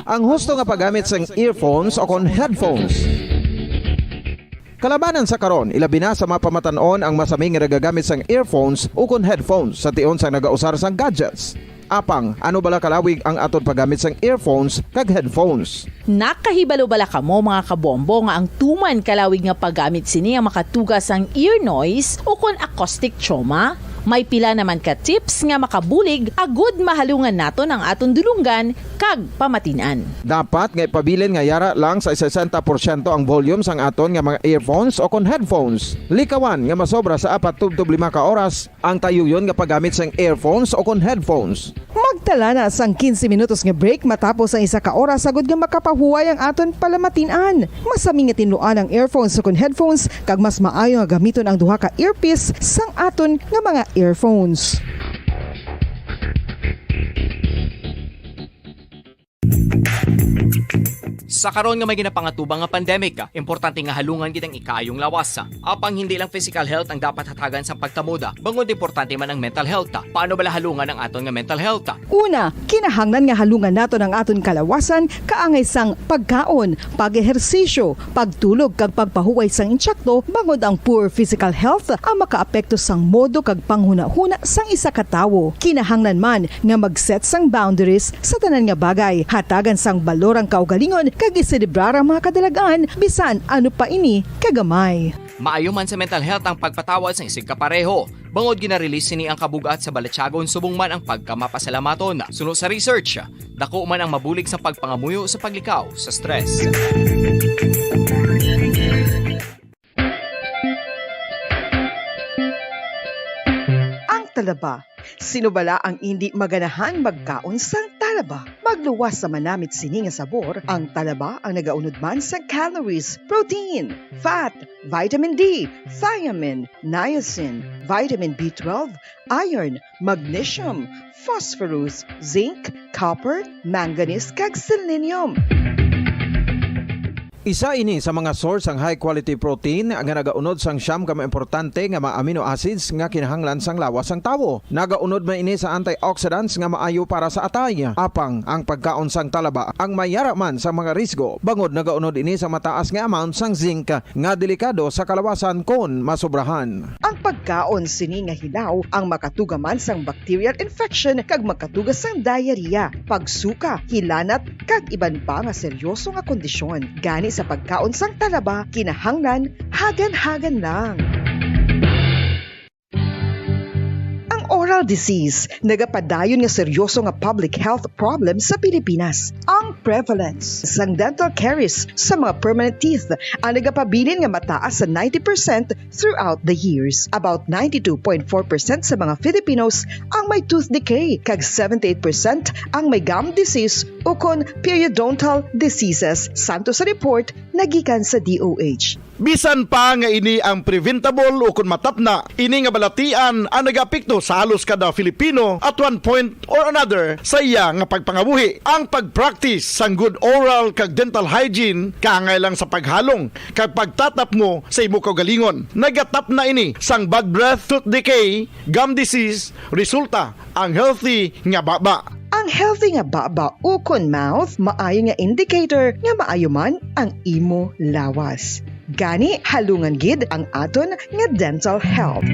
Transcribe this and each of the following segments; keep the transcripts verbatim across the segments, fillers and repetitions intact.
Ang husto nga paggamit sang earphones o kon headphones. Kalabanan sa karon, ilabi na sa mga pamatan-on ang masami nga nagagamit sang earphones o kon headphones sa tion sang nagausar sang gadgets. Apang, ano bala kalawig ang aton paggamit sang earphones kag headphones? Nakahibalo bala kamo, mga kabombo, nga ang tuman kalawig nga paggamit sini ang makatuga sang ear noise o kon acoustic trauma? May pila naman ka tips nga makabulig agud mahalungan naton ang aton dulonggan kag pamatin-an. Dapat nga ipabilin nga yara lang sa sesenta porsyento ang volume sang aton nga mga earphones o kon headphones. Likawan nga masobra sa apat tubtob lima ka oras ang tayuyon nga paggamit sang earphones o kon headphones. Magtala na sang quince minutos nga break matapos ang isa ka oras, agud nga makapahuway ang aton palamatin-an. Masami nga tinluan ang earphones o kon headphones, kag mas maayo nga gamiton ang duha ka earpiece sang aton nga mga earphones. Sa karon nga may ginapangatubang nga pandemic, importante nga halungan gid ang ikaayong lawas. Apang hindi lang physical health ang dapat hatagan sang pagtamod, bangod importante man ang mental health. Paano bala halungan ang aton nga mental health? Una, kinahanglan nga halungan naton ang aton kalawasan kaangay sang pagkaon, pag-ehersisyo, pagtulog kag pagpahuway sang insakto, bangod ang poor physical health ang makaapekto sang modo kag panghunahuna sang isa ka tawo. Kinahanglan man nga mag-set sang boundaries sa tanan nga bagay, hatagan sang balor ang kaugalingon kag iselebrar ang mga kadalag-an, bisan ano pa ini kagamay. Maayo man sa mental health ang pagpatawad sang isigkapareho, bangod gina-release sini ang kabug-at sa balatyagon subong man ang pagkamapasalamaton. Suno sa research, dako man ang mabulig sa pagpangamuyo sa paglikaw sa stress. Ang talaba. Sino bala ang indi maganahan magkaon sang talaba? Magluwas sa manamit sini nga sabor, ang talaba ang nagaunod man sa calories, protein, fat, vitamin D, thiamine, niacin, vitamin B twelve, iron, magnesium, phosphorus, zinc, copper, manganese, kag selenium. Isa ini sa mga source sang high quality protein nga nagaunod sang siyam ka mga importante nga mga amino acids nga kinahanglan sang lawas sang tawo. Nagaunod man ini sa antioxidants nga maayo para sa atay. Apang ang pagkaon sang talaba ang may yara man sa mga risgo, bangod nagaunod ini sa mataas nga amount sang zinc nga delikado sa kalawasan kon masobrahan. Ang pagkaon sini nga hilaw ang makatuga man sang bacterial infection kag makatuga sang diarrhea, pagsuka, hilanat, kag iban pa nga seryoso nga kondisyon. Gani sa pagkaon sang talaba, kinahanglan hagan-hagan lang. Ang oral disease nagapadayon nga seryoso nga public health problem sa Pilipinas. Ang prevalence sang dental caries sa mga permanent teeth ang nagapabilin nga mataas sa ninety percent throughout the years. About ninety-two point four percent sa mga Filipinos ang may tooth decay, kag seventy-eight percent ang may gum disease ukon periodontal diseases, santo sa report nga gikan sa D O H. Bisan pa nga ini ang preventable ukon matapna, ini nga balatian ang nagaapekto sa halos kada Filipino at one point or another sa iya nga pagpangabuhi. Ang pag-practice sang good oral kag dental hygiene kaangay lang sa paghalong kag pagtatapmo sa imo kaugalingon. Nagatapna ini sang bad breath, tooth decay, gum disease, resulta ang healthy nga baba. Ang healthy nga baba ukon mouth maayo nga indicator nga maayo man ang imo lawas. Gani, halungan gid ang aton nga dental health.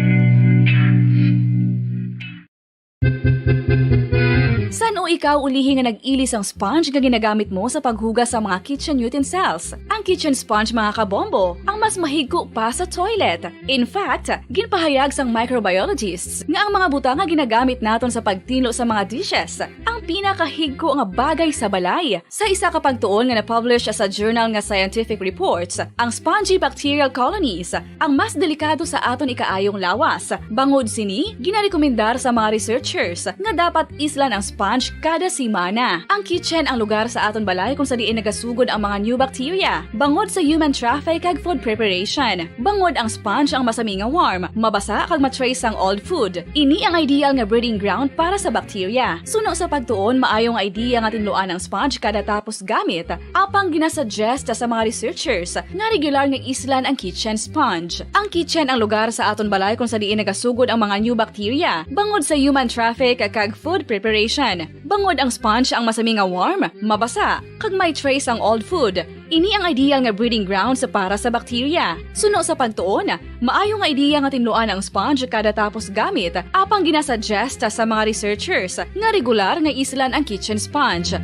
San-o ikaw ulihi nga nag-ili sang sponge nga ginagamit mo sa paghugas sa mga kitchen utensils? Ang kitchen sponge, mga kabombo, ang mas mahigko pa sa toilet. In fact, ginpahayag sang microbiologists nga ang mga butang nga ginagamit naton sa pagtinlo sa mga dishes ang pinakahigko nga bagay sa balay. Sa isa ka pagtuon nga na-publish sa journal nga Scientific Reports, ang spongy bacterial colonies ang mas delikado sa aton ikaayong lawas. Bangod sini, ginarekomendar sa mga researchers nga dapat islan ang sponge kada semana. Ang kitchen ang lugar sa aton balay kung sa diin nagasugod ang mga new bacteria, bangod sa human traffic kag food preparation. Bangod ang sponge ang masami nga warm, mabasa kag ma-trace ang old food. Ini ang ideal nga breeding ground para sa bacteria. Suno sa pagtuon Tuon, maayo nga idea nga tinluan ang sponge kada tapos gamit, apang ginasuggest sa mga researchers nga regular nga islan ang kitchen sponge. Ang kitchen ang lugar sa aton balay kung sa diin nagasugod ang mga new bacteria bangod sa human traffic kag food preparation. Bangod ang sponge ang masami nga warm, mabasa, kag may trace ang old food, ini ang ideal nga breeding grounds para sa bakterya. Suno sa pagtuon, maayo nga ideya nga tinluan ang sponge kada tapos gamit, apang ginasuggest sa mga researchers nga regular nga islan ang kitchen sponge.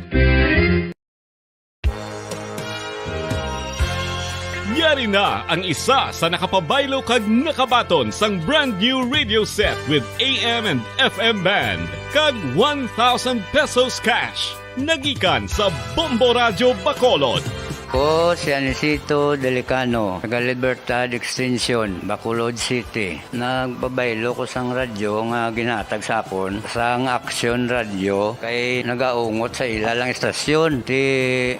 Yari na ang isa sa nakapabaylo kag nakabaton sang brand new radio set with A M and F M band kag one thousand pesos cash. Nagikan sa Bombo Radyo Bacolod. Ko si Anisito Delicano, taga Libertad Extension, Bacolod City. Nagpabaylo ko sang radyo nga ginatag sa akon sang Action Radyo kay nagaungot sa ila lang istasyon. Ti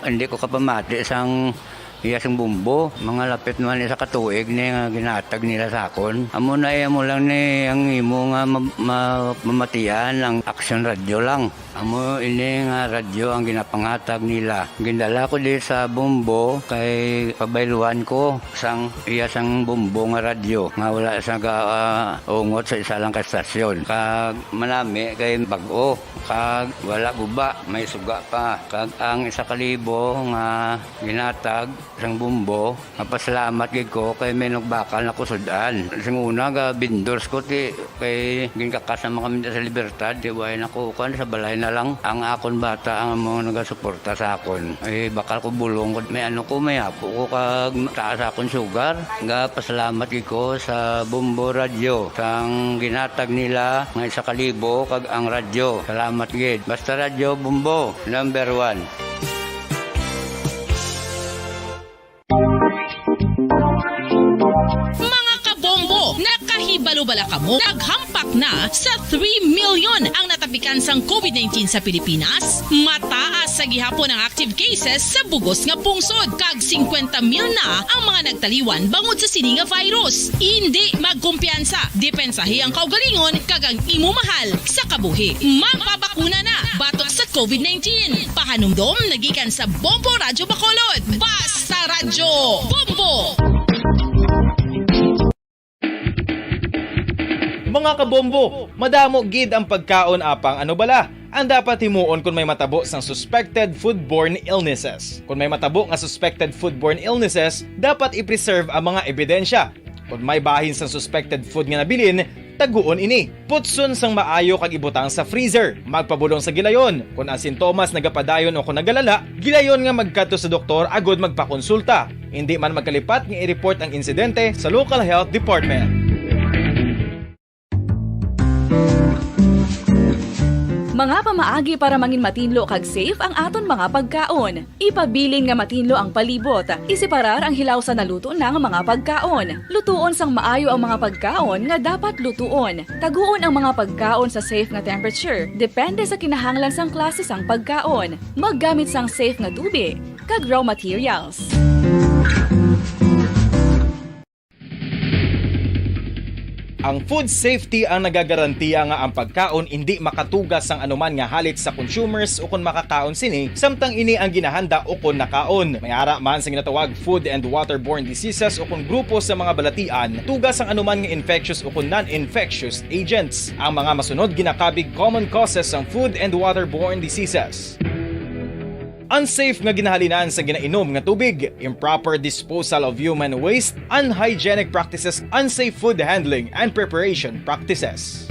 hindi ko kapamati sang iya sing bumbo. Mga lapit man isa ka tuig ni nga ginatag nila sa akon. Amo na iya mo lang ni ang imo nga ma- ma- mamatian ang Action Radyo lang. Amo ini nga radyo ang ginapangatag nila. Gindala ko di sa Bombo kay pabayluan ko sang iya sang Bombo nga radyo nga wala sa ga, ah, ungot sa isa lang ka estasyon. Kag manami kay bag-o kag wala guba, may suga pa. Kag ang isa ka libo nga ginatag sang Bombo, mapasalamat gid ko kay may nagbakal na kusud-an. Sing una, ga vendors ko ti kay ginkakas naman kami sa Libertad, ti way na ko kan sa balay na lang. Ang akon bata ang amo nagasuporta sa akon. Ay bakal ko bulong ko, may ano ko, may apo ko kag taas akon sugar. Ga pasalamat gid ko sa Bombo Radyo sang ginatag nila nga isa ka libo kag ang radyo. Salamat gid. Basta Radyo Bombo, number one. Mga kabombo, nakahibalo bala kamo? Naghampak na sa three million ang natapikan sang COVID nineteen sa Pilipinas. Mataas sa gihapon ang active cases sa bugos nga pungsod, kag singkwenta mil na ang mga nagtaliwan bangod sa sini nga virus. Indi magkumpiyansa, depensahi ang kaugalingon kag ang imo mahal sa kabuhi. Magpabakuna na batok sa COVID nineteen. Pahanumdom nagikan sa Bombo Radyo Bacolod. Basta Radyo Bombo! Mga kabombo, madamo gid ang pagkaon, apang ano bala ang dapat himuon kon may matabo sang suspected foodborne illnesses? Kon may matabo nga suspected foodborne illnesses, dapat i-preserve ang mga ebidensya. Kon may bahin sang suspected food nga nabilin, taguon ini. Putson sang maayo kag ibutang sa freezer. Magpabulong sa gilayon. Kon ang sintomas nagapadayon o kon nagalala, gilayon nga magkadto sa doktor agud magpakonsulta. Indi man magkalipat nga i-report ang insidente sa local health department. Mga pamaagi para mangin matinlo kag safe ang aton mga pagkaon. Ipabilin nga matinlo ang palibot. Iseparar ang hilaw sa naluto na nga mga pagkaon. Lutuon sang maayo ang mga pagkaon nga dapat lutuon. Taguon ang mga pagkaon sa safe nga temperature, depende sa kinahanglan sang klase sang pagkaon. Maggamit sang safe nga tubig kag raw materials. Ang food safety ang nagagarantiya nga ang pagkaon indi makatugas sang anuman nga halit sa consumers ukon makakaon sini, samtang ini ang ginahanda ukon nakaon. May ara man sa ginatawag food and waterborne diseases ukon grupo sa mga balatian, tugas sang anuman nga infectious ukon non-infectious agents. Ang mga masunod ginakabig common causes sang food and waterborne diseases. Unsafe nga ginahalinan sa ginainom nga tubig, improper disposal of human waste, unhygienic practices, unsafe food handling and preparation practices.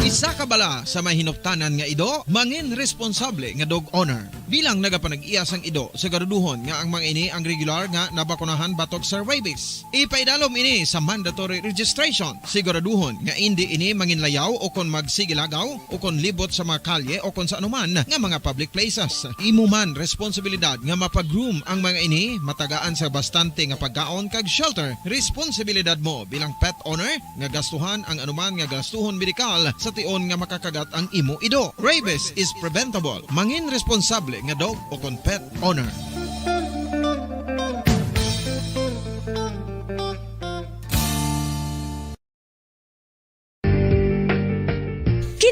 Isa ka bala sa may hinuptanan nga ido, mangin responsable nga dog owner. Bilang nagapanag-iya sang ido, siguraduhon nga ang mga ini ang regular nga nabakunahan batok sa rabies. Ipaidalom ini sa mandatory registration. Siguraduhon nga indi ini manginlayaw o kon magsigilagaw o kon libot sa mga kalye o kon sa anuman nga mga public places. Imo man responsibilidad nga mapag-groom ang mga ini, matagaan sa bastante nga pagkaon kag shelter. Responsibilidad mo bilang pet owner nga gastuhan ang anuman nga gastuhon medikal sa tion nga makakagat ang imo ido. Rabies is preventable. Mangin responsable nga dog o kon pet owner.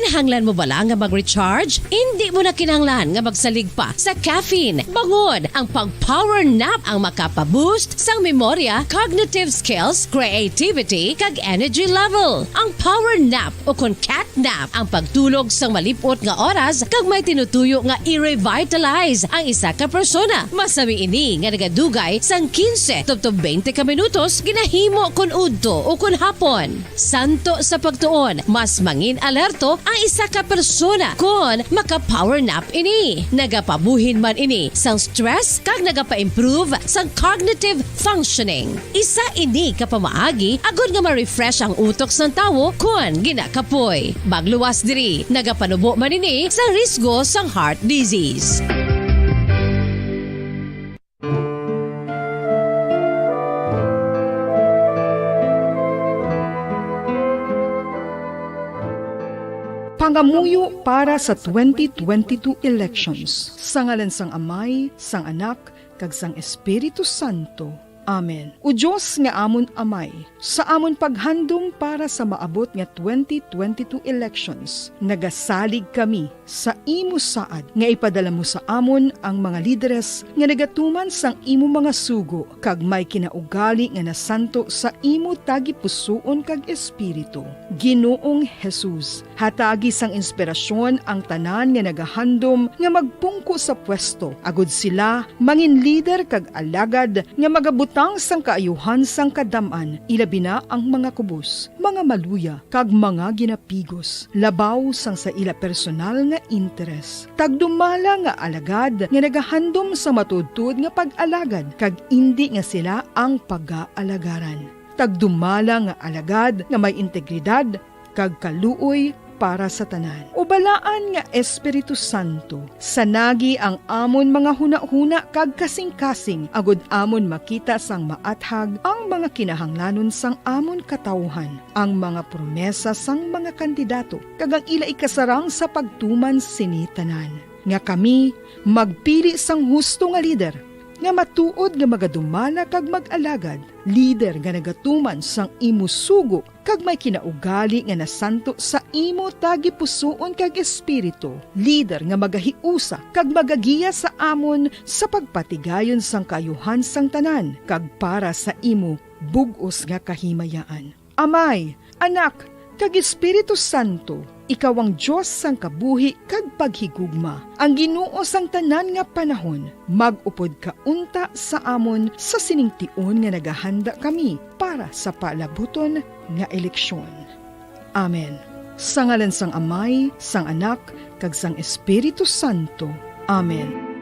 Kinahanglan mo bala nga mag-recharge? Indi mo na kinahanglan nga magsalig pa sa caffeine. Bangod ang pag-power nap ang makapa-boost sang memorya, cognitive skills, creativity, kag energy level. Ang power nap o kon cat nap ang pagtulog sang malip-ot nga oras kag may tinutuyo nga i-revitalize ang isa ka persona. Masami ini nga nagadugay sang quince tubtob twenty ka minutos ginahimo kon udto o kon hapon. Santo sa pagtuon, mas mangin alerto ang isa ka persona kon maka-power nap ini. Nagapabuhin man ini sang stress kag nagapa-improve sang cognitive functioning. Isa ini ka pamaagi agod nga ma-refresh ang utok sang tawo kon ginakapoy. Magluwas diri, nagapanubo man ini sa risgo sang heart disease. Pangamuyo para sa twenty twenty-two elections. Sa ngalan sang Amay, sang Anak, kag sang Espiritu Santo. Amen. O Dios nga amon Amay, sa amon paghandom para sa maabot nga twenty twenty-two elections, nagasalig kami sa imo saad nga ipadala mo sa amon ang mga lideres nga nagatuman sang imo mga sugo kag may kinaugali nga nasanto sa imo tagipusoon kag espiritu. Ginoong Jesus, hatagi sang inspirasyon ang tanan nga nagahandom nga magpungko sa pwesto, agud sila mangin lider kag alagad nga magabutang sang kaayuhan sang kadam-an, ilabi na ang mga kubos, mga maluya, kag mga ginapigos, labaw sang sa ila personal nga interes. Tagdumala nga alagad nga nagahandom sa matuodtuod nga pag-alagad, kag indi nga sila ang pagaalagaran. Tagdumala nga alagad nga may integridad kag kaluoy para sa tanan. O Balaan nga Espiritu Santo, sanagi ang amon mga hunahuna kag kasingkasing, agud amon makita sang maathag ang mga kinahanglanon sang amon katawuhan, ang mga promesa sang mga kandidato, kag ang ila ikasarang sa pagtuman sini tanan, nga kami magpili sang husto nga lider, nga matuod nga magadumala kag mag-alagad, lider nga nagatuman sang imo sugo kag may kinaugali nga nasanto sa imo tagipusoon kag espiritu, lider nga magahiusa kag magagiya sa amon sa pagpatigayon sang kaayuhan sang tanan kag para sa imo bug-os nga kahimayaan. Amay, Anak, kag Espiritu Santo, ikaw ang Dios sang kabuhi kag paghigugma, ang Ginoo sang tanan nga panahon. Mag-upod ka unta sa amon sa sining tion nga nagahanda kami para sa palabuton nga eleksyon. Amen. Sa ngalan sang Amay, sang Anak, kag sang Espiritu Santo. Amen.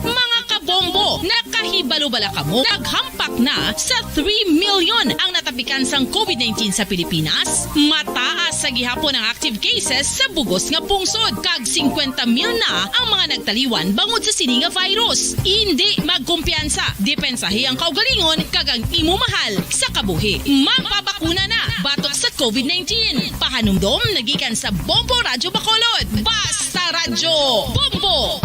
Mga kabombo, nakahibalo bala kamo? Naghampak na sa three million ang natapikan sang covid nineteen sa Pilipinas. Mataas sa gihapon ang active cases sa bugos nga pungsod, kag singkwenta mil na ang mga nagtaliwan bangod sa sini nga virus. Indi magkumpiyansa, depensahi ang kaugalingon kag ang imo mahal sa kabuhi. Magpabakuna na batok sa covid nineteen. Pahanumdom nagikan sa Bombo Radyo Bacolod. Basta Radyo Bombo!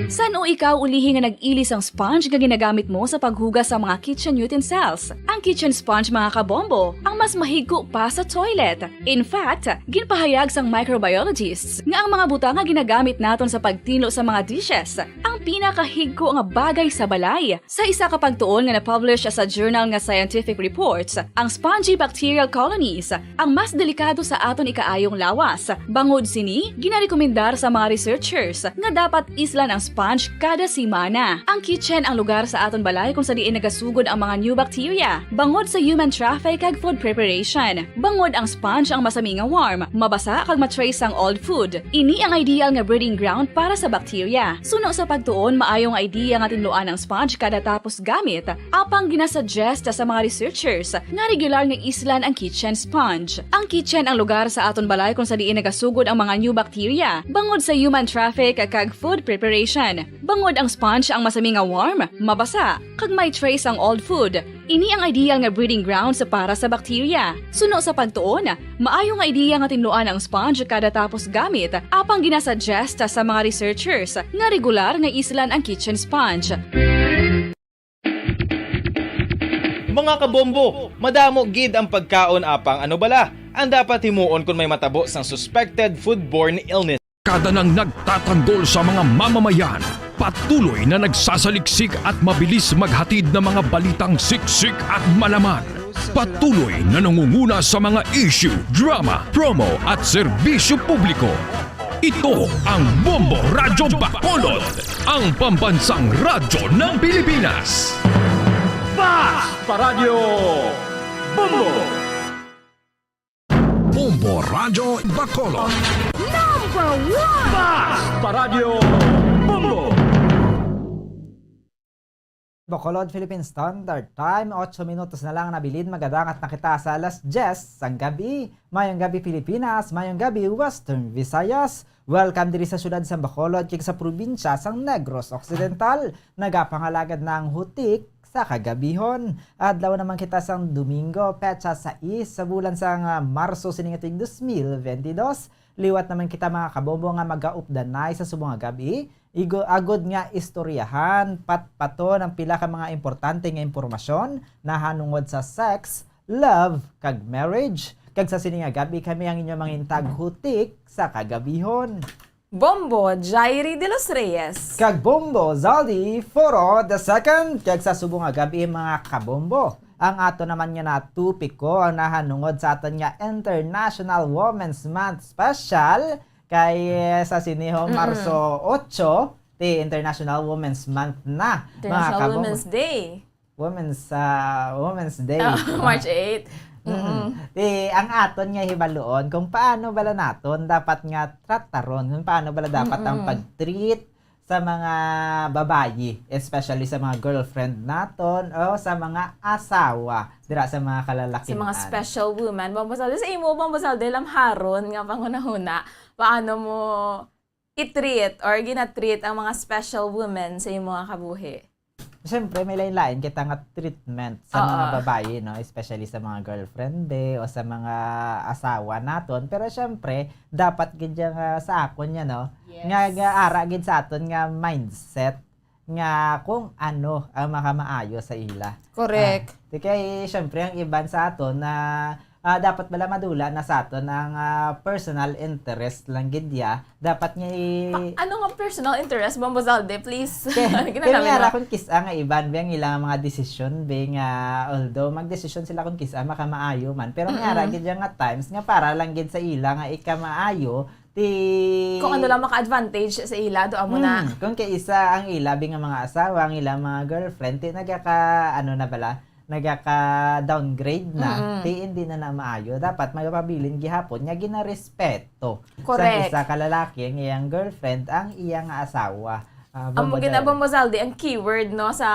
San-o ikaw ulihi nga nag-ili sang sponge nga ginagamit mo sa paghugas sa mga kitchen utensils? Ang kitchen sponge, mga kabombo, ang mas mahigko pa sa toilet. In fact, ginpahayag sang microbiologists nga ang mga butang nga ginagamit naton sa pagtinlo sa mga dishes ang pinakahigko nga bagay sa balay. Sa isa ka pagtuon nga na-publish sa journal nga Scientific Reports, ang spongy bacterial colonies ang mas delikado sa aton ikaayong lawas. Bangod sini, ginarekomendar sa mga researchers nga dapat islan ang sponge kada semana. Ang kitchen ang lugar sa aton balay kung sa diin nagasugod ang mga new bacteria, bangod sa human traffic kag food preparation. Bangod ang sponge ang masami nga warm, mabasa kag ma-trace ang old food. Ini ang ideal nga breeding ground para sa bacteria. Suno sa pagtuon, On, maayo nga idea nga tinluan ang sponge kada tapos gamit. Apang ginasuggest sa mga researchers nga regular nga islan ang kitchen sponge. Ang kitchen ang lugar sa aton balay kung sa diin nagasugod ang mga new bacteria bangod sa human traffic kag food preparation. Bangod ang sponge ang masami nga warm, mabasa, kag may trace ang old food. Ini ang ideal nga breeding grounds para sa bacteria. Suno sa pagtuon, maayo nga ideya nga tinluan ang sponge kada tapos gamit, apang ginasuggest sa mga researchers nga regular nga islan ang kitchen sponge. Mga kabombo, madamo gid ang pagkaon, apang ano bala ang dapat himuon kon may matabo sang suspected foodborne illness? Kada nang nagtatanggol sa mga mamamayan, patuloy na nagsasaliksik at mabilis maghatid ng mga balitang siksik at malaman. Patuloy na nangunguna sa mga issue, drama, promo at serbisyo publiko. Ito ang Bombo Radyo Bacolod, ang pambansang radyo ng Pilipinas. Fast Paradyo Bombo! Bombo Radyo Bacolod. Number one! Fast Paradyo Bombo! Bacolod, Philippine Standard Time, otso minutos na lang nabilin magadangat na kita sa alas diyes sang gabi. Mayong gabi, Pilipinas. Mayong gabi, Western Visayas. Welcome diri sa siyudad sang Bacolod kag sa probinsya sang Negros Occidental. Nagapangalagad na ang hutik sa kagabihon. Adlaw naman kita sang Domingo, petsa sais sa bulan sang, ah, Marso sining tuig dos mil twenty-two. Liwat naman kita, mga kabombo, nga magaupdanay sa subong nga gabi. Igo, agod nga istoryahan, patpaton ang pila ka mga importante nga impormasyon nahanungod sa sex, love, kag marriage. Kag sa sini nga gabi, kami ang inyo mangintag hutik sa kagabihon. Bombo Jairi de los Reyes. Kag Bombo Zaldi Foro the second. Kag sa subong nga gabi, mga kabombo, ang ato naman nga natupiko ang nahanungod sa aton nga International Women's Month Special. Kay, eh, sa siniho, Marso otso, ti International Women's Month na, mga International kabombo. Women's Day. Women's, ah, Women's Day. Oh, March eight. Mm-mm. Ti, ang aton nga hibaluon kung paano bala naton dapat nga trataron, kung paano bala dapat ang Mm-mm. pag-treat sa mga babayi, especially sa mga girlfriend naton o sa mga asawa dira sa mga kalalakin. Sa mga special woman. Bambusal, sa imo, Bambusal, dahil amharon nga panghunahuna, paano mo i-treat or gina-treat ang mga special women sa imong mga kabuhi? Siyempre, may lain-lain kita nga treatment sa Oo. mga babayi, no? Especially sa mga girlfriend, be, o sa mga asawa naton. Pero siyempre, dapat gid siya nga sa akon niya, no? Yes. Nga, nga ara gid sa aton nga mindset nga kung ano ang makamaayo sa ila. Correct. Ah, di kay, siyempre, ang iban sa aton na, ah, dapat bala madula na sa aton ang, ah, personal interest lang gid ya. Dapat nga i- Pa- ano nga personal interest, Bombo Zalde? Please. Kay, kay may ara kung kis-a nga iban, be, ang ilang mga desisyon, be, nga although magdesisyon sila kung kis-a makamaayo man, pero may ara Mm-mm. gid ya nga times nga para lang gid sa ila nga ikamaayo, ti Kung ano lang maka-advantage sa ila, do amo na. Hmm, kung kay isa ang ila, be, nga mga asawa, ang ila mga girlfriend, ti nagaka, ano na bala, nagaka-downgrade na, Mm-mm. ti hindi na na maayo. Dapat magapabilin gihapon nga ginarespeto sang Correct. isa ka lalaki ang iyang girlfriend, ang iya nga asawa. Ah, Amo Bombo gid na, Dare. Bombo Zaldi, ang keyword, no, sa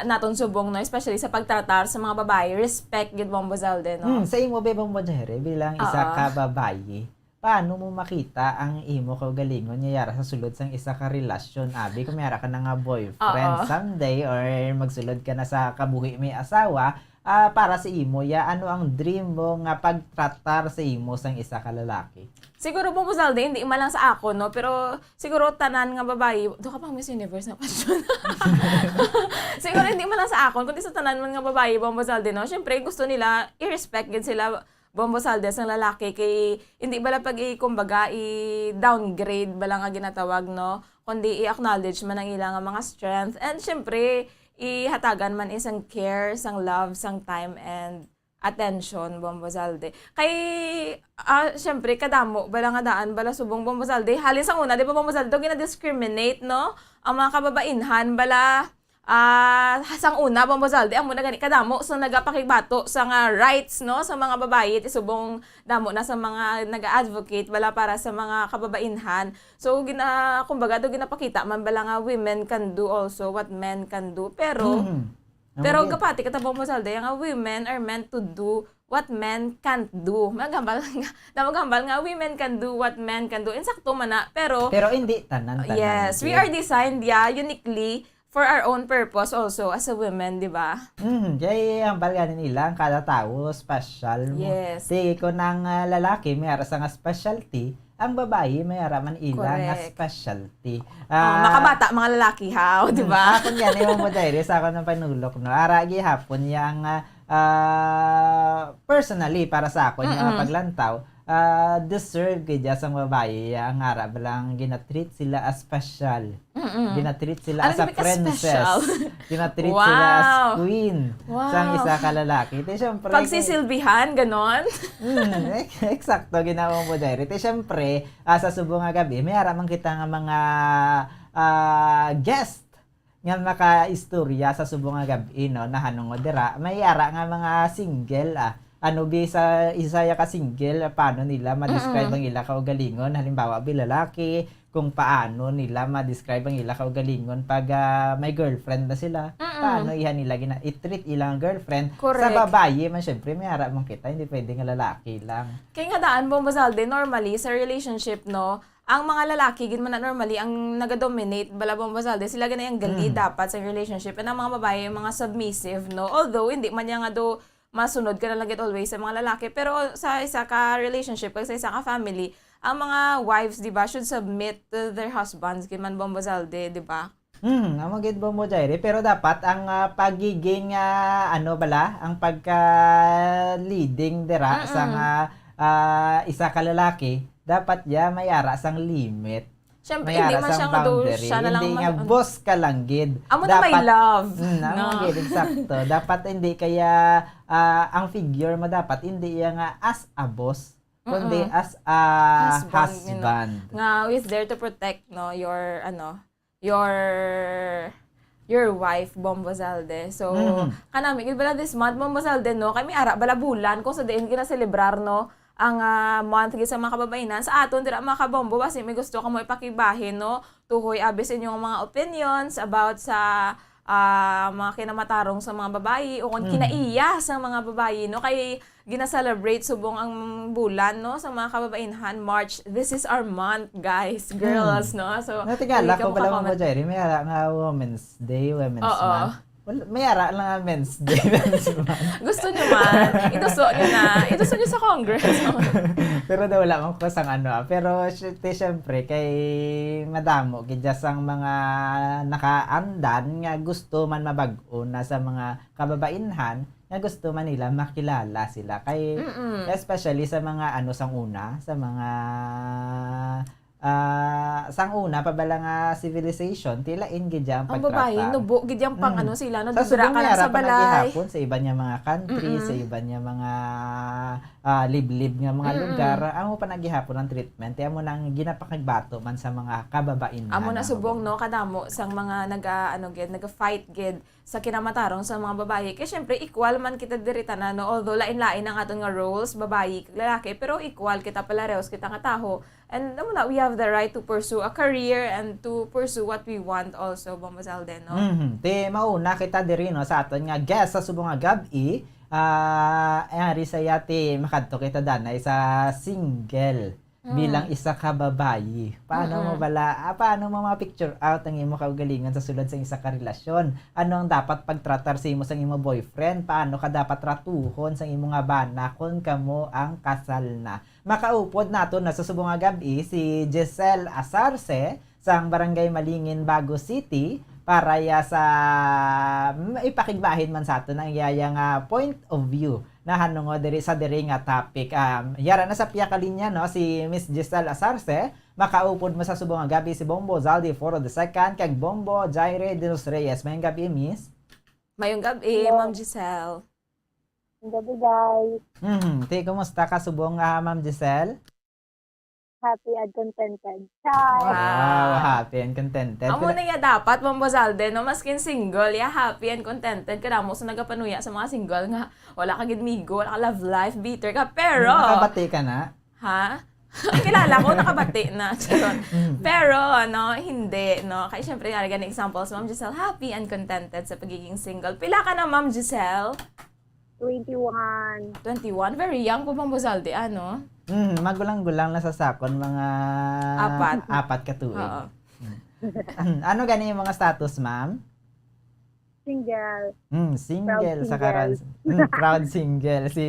naton subong, no, especially sa pagtratar sa mga babayi, respect gid, Bombo Zaldi, no? Hmm, sa imo, be, Bombo Dare, bilang isa Oo. ka babayi, paano mo makita ang imo kaugalingon nga yara sa sulod sang isa ka relasyon? Abi, kung may ara ka na nga boyfriend Oo. someday or magsulod ka na sa kabuhi may asawa, ah, para sa imo, ya, ano ang dream mo nga pagtratar sa imo sang isa ka lalaki? Siguro, Bombo Zaldi, hindi man lang sa akon, no? Pero siguro tanan nga babayi, do ka pang Miss Universe nga question. Siguro hindi man lang sa akon, kundi sa tanan man nga babayi, Bombo Zaldi, no? Siyempre, gusto nila, i-respect gid sila, Bombo Zaldi, sang lalaki, kay hindi bala pag i-, kumbaga, i-downgrade bala nga ginatawag, no? Kundi i-acknowledge man ang ila nga mga strength. And siyempre, ihatagan man isang care, sang love, sang time, and attention, Bombo Zalde. Kay, ah, siyempre, kadamo bala nga daan bala subong, Bombo Zalde. Halin sang una, di ba, Bombo Zalde, daw gina-discriminate, no? Ang mga kababainhan bala, Ah, sang una, Bombo Zalde, amo na gani kadamo sa nagapakigbato sa nga rights, no, sa mga babayi, ti subong damo na sa mga nag-a-advocate bala para sa mga kababainhan. So, gina-, kumbaga, do ginapakita man bala nga women can do also what men can do. Pero, Mhm. Amo pero gid. Gapati kita, Bombo Zalde, nga women are meant to do what men can't do. May gambal nga, damo gambal nga women can do what men can do. Insakto man na, pero Pero hindi tanan, tanan, yes, we okay? Are designed, yeah, uniquely for our own purpose also as a women, di ba? Mm, kay hambal gani nila ang kada tawo special mo. Yes. Ti kung ang, ah, lalaki may ara sa nga specialty, ang babayi may ara man ila nga Correct. Specialty. Oh, ah, makabata mga lalaki, ha, o, di ba? Mm, akon gani mo mo dire sa akon ang panulok, no. Ara gihapon yang, ah, ah, personally para sa akon nga Mm-mm. Paglantaw, ah, deserve gid ya sang babayi ang ara ba lang ginatreat sila as special. Mm-mm. Ginatreat sila Ano as a gid ka princess. Special? Ginatreat sila as Wow. Queen Wow. Sang isa ka lalaki. Ti, syempre, Pagsisilbihan, ganon? Mm, ek-, eksakto, ginawa mo, Jairi. Ti, syempre, ah, sa subong nga gabi, may ara man kita nga mga, ah, guest nga makaistorya sa subong nga gab-i, no, nahanungod dira. May ara nga mga single, ah. Ano bi sa isa ya ka single, paano nila ma-describe Mm-mm. Ang ila kaugalingon? Halimbawa, bi lalaki, kung paano nila ma-describe ang ila kaugalingon pag, ah, may girlfriend na sila. Mm-mm. Paano iha nila gina-, i-treat ilang girlfriend? Correct. Sa babayi man, syempre, may ara man kita, hindi pwede nga lalaki lang. Kay nga daan, Bombo Zalde, normally, sa relationship, no, ang mga lalaki, gid man na normally, ang nagadominate, bala, Bombo Zalde, sila gani ang gali Mm. Dapat sa relationship. And ang mga babae, yung mga submissive, no? Although, hindi man niya nga do masunod ka na lang gid always sa mga lalaki. Pero sa isa ka relationship, kag sa isa ka family, ang mga wives, di ba, should submit to their husbands, gid man, Bombo Zalde, di ba? Hmm, amo gid, Bombo Jairi. Pero dapat ang, ah, pagiging, ah, ano bala, ang pagka-leading dira Mm-mm. Sa nga, ah, isa ka lalaki, dapat ya may ara sang limit. Siyempre, May hindi ara man sang siya nga do, boundary. Siya na lang Hindi ma-, nga ano. Boss ka lang gid. Amo na may Dapat love, Mm, amo no? Gid, eksakto. Dapat hindi kaya, ah, ang figure mo dapat hindi iya nga as a boss, kundi Mm-mm. As a Husband, you know, husband. Nga is there to protect, no, your, ano, your, your wife, Bombo Zalde. So, Mm-hmm. Kanami gid bala this month, Bombo Zalde, no? Kay may ara bala bulan kung sa diin ginaselebrar, no, ang, ah, month gid sa mga kababainan. Sa aton dira, mga kabombo, basi may gusto kamo ipakibahin, no? Tuhoy abi sa inyong mga opinions about sa, ah, mga kinamatarong sa mga babayi o kung Mm. Kinaiya sa mga babayi, no? Kay gina-celebrate subong ang bulan, no, sa mga kababainhan, March. This is our month, guys, girls, Mm. No? So, Natingala hindi ka ko pala, Mama makakomment. Jerry, may ara nga Women's Day, Women's Oo. Month. Wala, may ara lang nga Men's Day, Men's Month. Gusto nyo man, ituso nyo na. Ituso nyo sa Congress. Pero daw wala man ko sang ano, ah. Pero sy-, ti, syempre, kay madamo gid dya sang mga nakaandan nga gusto man mabag-o na sa mga kababainhan nga gusto man nila makilala sila. Kay, Mm-mm. Especially sa mga ano sang una, sa mga, ah, sang una pa bala nga civilization, ti lain gid ang Ang babae, pagtratar. Nubo gid yang pang Mm. ano sila, no? Sa Didira subong ka lang niya, sa ra pa balay. Nagihapon sa iban niya mga country, Mm-mm. Sa iban niya mga, ah, liblib nga mga Mm-mm. Lugar, amo pa nagihapon ang treatment. Kaya mo nang ginapakagbato man sa mga kababain Amo na na mga subong, babae. No? Kadamo sang mga naga, ano, gid, naga-fight gid sa kinamatarong sa mga babayi. Kay syempre, equal man kita diri tanan, no? Although lain-lain ang aton nga roles, babayi kag lalaki, pero equal kita, palarehos kita nga tawo. And, amo na, we have the right to pursue a career and to pursue what we want also, Bombo Zalde, no? Mhm. Ti, mauna kita diri, no, sa aton nga guest sa subong nga gab-i, ah, ari saya ti makadto kita danay sa single. Mm. Bilang isa ka babayi, paano mo Mm-mm. bala, ah, paano mo ma-picture out ang imo kaugalingon sa sulod sang isa ka relasyon? Ano ang dapat pagtratar sa imo sang imo boyfriend? Paano ka dapat tratuhon sang imo nga bana kon kamo ang kasal na? Makaupod nato na sa subong nga gab-i si Giselle Asarce sang Barangay Malingin, Bago City, para ya sa, mm, ipakigbahin man sa aton ang iyaya nga point of view nahanungod diri sa diri nga topic. Um, yara na sa piyakalinya, no, si Miss Giselle Asarce. Makaupod mo sa subong nga gab-i si Bombo Zaldi Foro the second kag Bombo Jaire de los Reyes. Mayong gab-i, Miss. Mayong gab-i, Hello. Ma'am Giselle. Mayong gab-i, guys. Mhm. Ti, kumusta ka subong, ah, Ma'am Giselle? happy and contented. Char! Wow, happy and contented. Amo na nga dapat, Ma'am Bozalde, no? Maskin single, ya happy and contented. Kaya mo sa nagapanuya sa mga single nga wala ka gid migo, wala ka love life, bitter ka, pero Nakabati ka na? Ha? Kilala ko, nakabati na. Charot. Pero, ano, hindi, no? Kaya syempre, nga, gani example, si Ma'am Giselle, happy and contented sa pagiging single. Pila ka na, Ma'am Giselle? Twenty-one. Twenty-one? Very young po, Ma'am Bozalde, ano? Mm, magulang-gulang na sa sakon, mga Apat. apat ka tuig. Oo. Mm. Ano gani yung mga status, ma'am? Single. Mm, single Proud sa karon. single. Mm, proud single. Si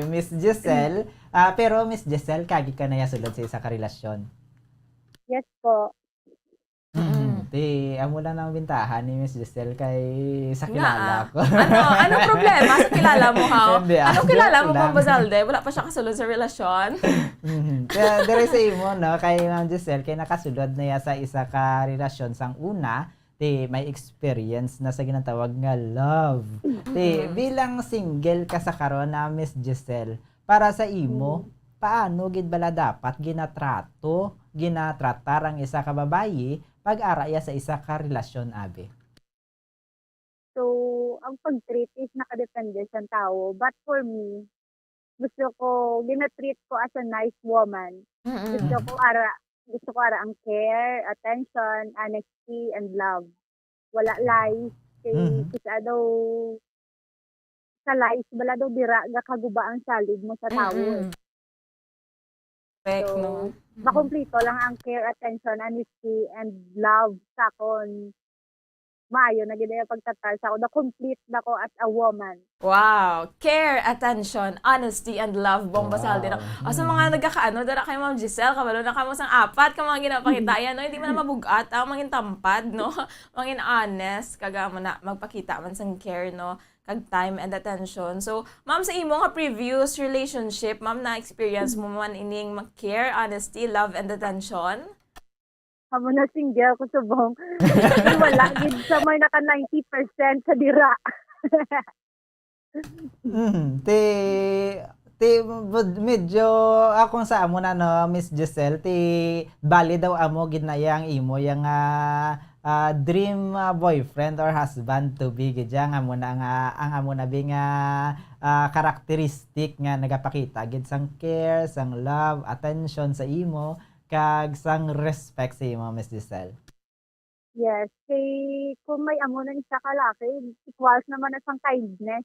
Miss Giselle. Ah, pero Miss Giselle, kagi ka na ya sulod sa isa ka relasyon. Yes po. Mm. Ti, amo lang ang bintahan ni Miss Giselle kay sa kilala Nga, ah. ko. Ano, anong problema sa kilala mo, haw? Hindi, ah, Anong kilala joke mo, lang. Pambazalde? Wala pa siya kasulod sa relasyon? Mhm. Kaya dire sa imo, no, kay Ma'am Giselle, kay nakasulod na ya sa isa ka relasyon sang una, ti may experience na sa ginatawag nga love. Ti, Mm. bilang single ka sa karon na, Miss Giselle, para sa imo, Mm. paano gid bala dapat ginatrato, ginatratar ang isa ka babayi pag ara iya sa isa ka relasyon, abi? So, ang pag-treat is nakadepende sa tawo. But for me, gusto ko, gina-treat ko as a nice woman. Mm-mm. Gusto ko ara, gusto ko ara ang care, attention, honesty, and love. Wala lies. Kay Mhm. isa daw sa lies, wala daw dira gakaguba ang salig mo sa tawo. Mm-mm. Correct, So, no? Mm-mm. makumplito lang ang care, attention, honesty, and love sa akon. Maayo na gid ang pagtatal sa ako. Na-complete na ko as a woman. Wow! Care, attention, honesty, and love. Bomba Wow. Saldi, no? O, sa mga Mm. nagkakaano, dara kay Ma'am Giselle, kabalo na kamo sang apat ka mga ginapakita yan, no? Hindi man na mabugat ang mangin tampad, no? Mangin honest, kaga mo na magpakita man sang care, no? Kag time and attention. So, ma'am, sa imo nga previous relationship, ma'am, na-experience mo man ining mag-care, honesty, love, and attention? Amo na single ko subong. Wala gid sa may naka ninety percent sa dira. Mm, ti ti bud- medyo akong sa amo na, no, Miss Giselle, ti bali daw amo gid na yang imo yang ah, ah, dream ah, boyfriend or husband to be gid yang amo na nga ang amo na bi nga ah, characteristic nga nagapakita gid sang care, sang love, attention sa imo kag sang respect sa imo, Miss Giselle. Yes, kay kung may amo na isa ka laki, equals naman na sang kindness.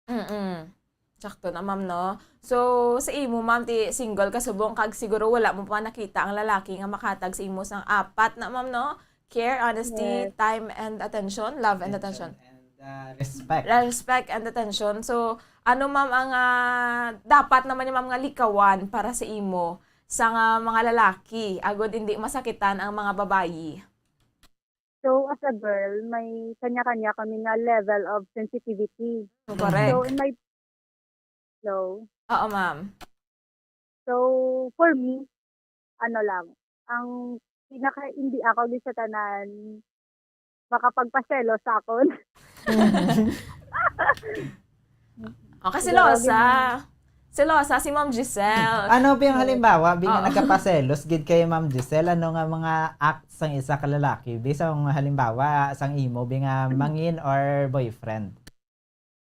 Mm-mm. Sakto na, ma'am, no? So, sa imo, ma'am, ti single ka subong kag siguro wala mo pa nakita ang lalaki nga makatag sa imo sang apat na, ma'am, no? Care, honesty, Yes. time, and attention. Love and attention. Attention and uh, respect. Respect and attention. So, ano, ma'am, ang ah, dapat naman yung, ma'am, nga likawan para sa imo sa nga mga lalaki agod hindi masakitan ang mga babayi? So, as a girl, may kanya-kanya kami nga level of sensitivity. Correct. So, in my... Hello? Oo, ma'am. So, for me, ano lang, ang pinaka hindi ako di sa tanan makapagpaselos sa akon. Oh, kasi Siguro, Losa. Gina- Selosa si Ma'am Giselle. Ano ba yung halimbawa? Bi nga Oo. nagkapaselos gid kay Ma'am Giselle? Ano nga mga act sang isa ka lalaki? Bi sa mga halimbawa sang imo, bi nga mangin or boyfriend?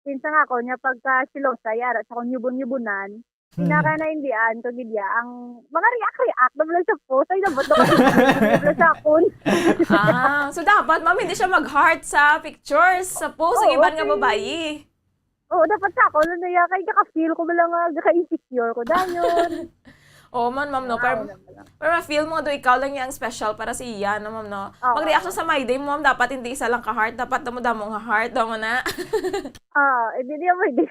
Kinsa nga ako niya pagka selosa, yara sa akong yubon-yubunan, pinaka naindian ko gid ya ang mga react-react na lang sa post. Ay, nabot na ko sa akon. Ah, so dapat, ma'am, hindi siya mag-heart sa pictures, sa post ng Oo, iban nga okay. babayi. Oo, dapat sa ako na niya. Kaya naka-feel ko ba lang nga, naka-insecure ko. Dayon. Oo man, ma'am, no? Pero, Wow, naman. pero ma-feel mo do ikaw lang yung special para sa iya, no, ma'am, no? Oo. Mag-reaction sa my day mo, ma'am, dapat hindi isa lang ka heart. Dapat damo-damo nga heart, damo na. Ah, hindi niya pwede.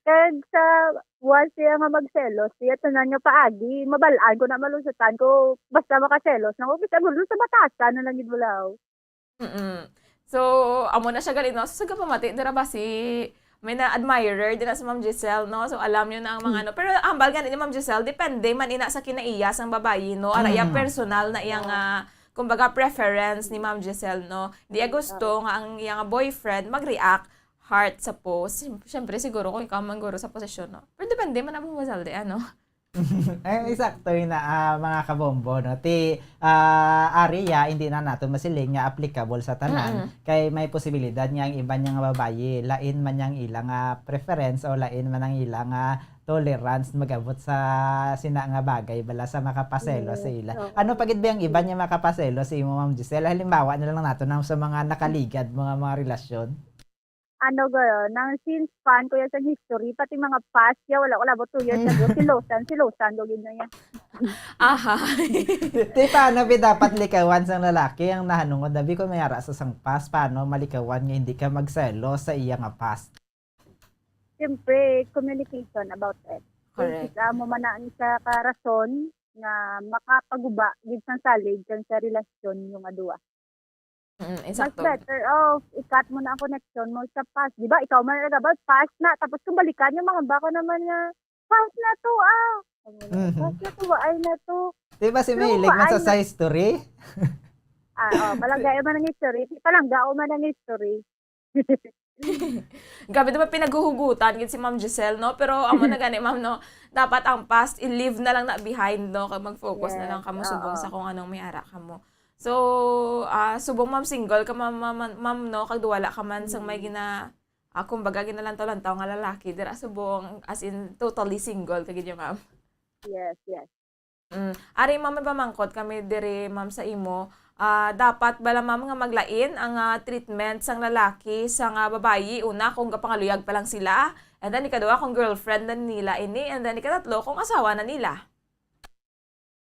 Kag sa once siya nga magselos, siya tanan nga paagi, mabalaan ko na, malusutan ko, basta makaselos na ko, kita mo sa batasan na lang gid bulaw. Mm. So, amo na siya gali, no? So, sa gapamati, dira ba si, may na-admirer din na si Ma'am Giselle, no? So, alam niyo na ang mga, Mm. ano. Pero, hambal gani ni Ma'am Giselle, depende man ina sa kinaiya sang babayi, no? Ara iya Mm. personal na iya nga, kumbaga, preference ni Ma'am Giselle, no? Di iya gusto Oo. nga ang iya nga boyfriend mag-react heart sa post. Siyem-, siyempre, siguro kung ikaw man guro sa posisyon, no? Pero depende man ang mga saldi, ano? Eh, eksakto yun na, ah, mga kabombo, no? Ti, ah, area, hindi na nato masiling nga applicable sa tanan. Mm-mm. Kay may posibilidad nga ang iban niya nga babayi, lain man yang ila nga preference o lain man ang ila nga tolerance mag-abot sa sina nga bagay bala sa makapaselo sa Yes, ila. oo. Ano pa gid ba ang iban niya makapaselo sa imo, Ma'am Giselle? Halimbawa na lang nato nang sa mga nakaligad, mga, mga relasyon. Ano garo, nang since fan ko yan sa history, pati mga past, ya, wala ko labot two years ago, Mm. silosan, silosan ko gid na yan. Aha. Ti, paano bi dapat likawan sang lalaki ang nahanungod? Abi ko may ara sa sang past, paano malikawan nga hindi ka magselo sa iya nga past? Siyempre, communication about it. Correct. Kung isa mo man ang isa ka rason nga makapaguba gid sang salig kan sa relasyon yung nga duwa. Mm, Mas eksakto. better off, i-cut mo na ang connection mo sa past. Di ba, ikaw man nag-about past na, tapos kung balikan yung mga bako naman nga, past na to, ah. Ano na, Mhm. past na to, waay na to. Di ba si True, Mahilig man sa, waay sa na. history? Ah, oh, palangga man ang history. Palangga man ang history. Grabe, diba, pinaghuhugutan gid si Ma'am Giselle, no? Pero amo na gani, ma'am, no? Dapat ang past, i-leave na lang na behind, no? Kag mag-focus na lang Yes, kamo subong oo. sa kung anong may ara kamo. So, ah, subong, ma'am, single ka, ma'am, ma'am, ma'am, no? Kag wala ka man sang may Mm. gina-, ah, kumbaga, ginalantaw-lantaw nga lalaki. Dira subong, as in, totally single ka gid, ma'am. Yes, yes. Mm. Ari, ma'am, may pamangkot kami diri, ma'am, sa imo. Ah, dapat bala, ma'am, nga maglain ang, ah, treatment sang lalaki sa nga babayi? Una, kung gapangaluyag pa lang sila, and then ikaduha, kung girlfriend na nila ini, and then ikatatlo, kung asawa na nila.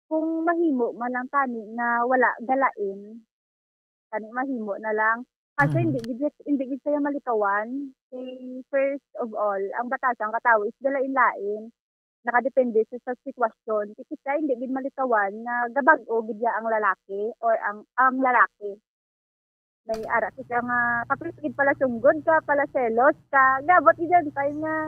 Kung mahimo man lang tani nga wala galain, tani mahimo na lang. Kaso Mhm. hindi gid, hindi gid siya malikawan. Kay first of all, ang batasan katawo is galain-lain. Nakadepende sa, sa sitwasyon. Kasi siya hindi gid malikawan nga gabag-o gid niya ang lalaki or ang, ang lalaki. May ara siya nga, kapit gid pala sunggod ka, pala selos ka. Gabot gid yan time nga,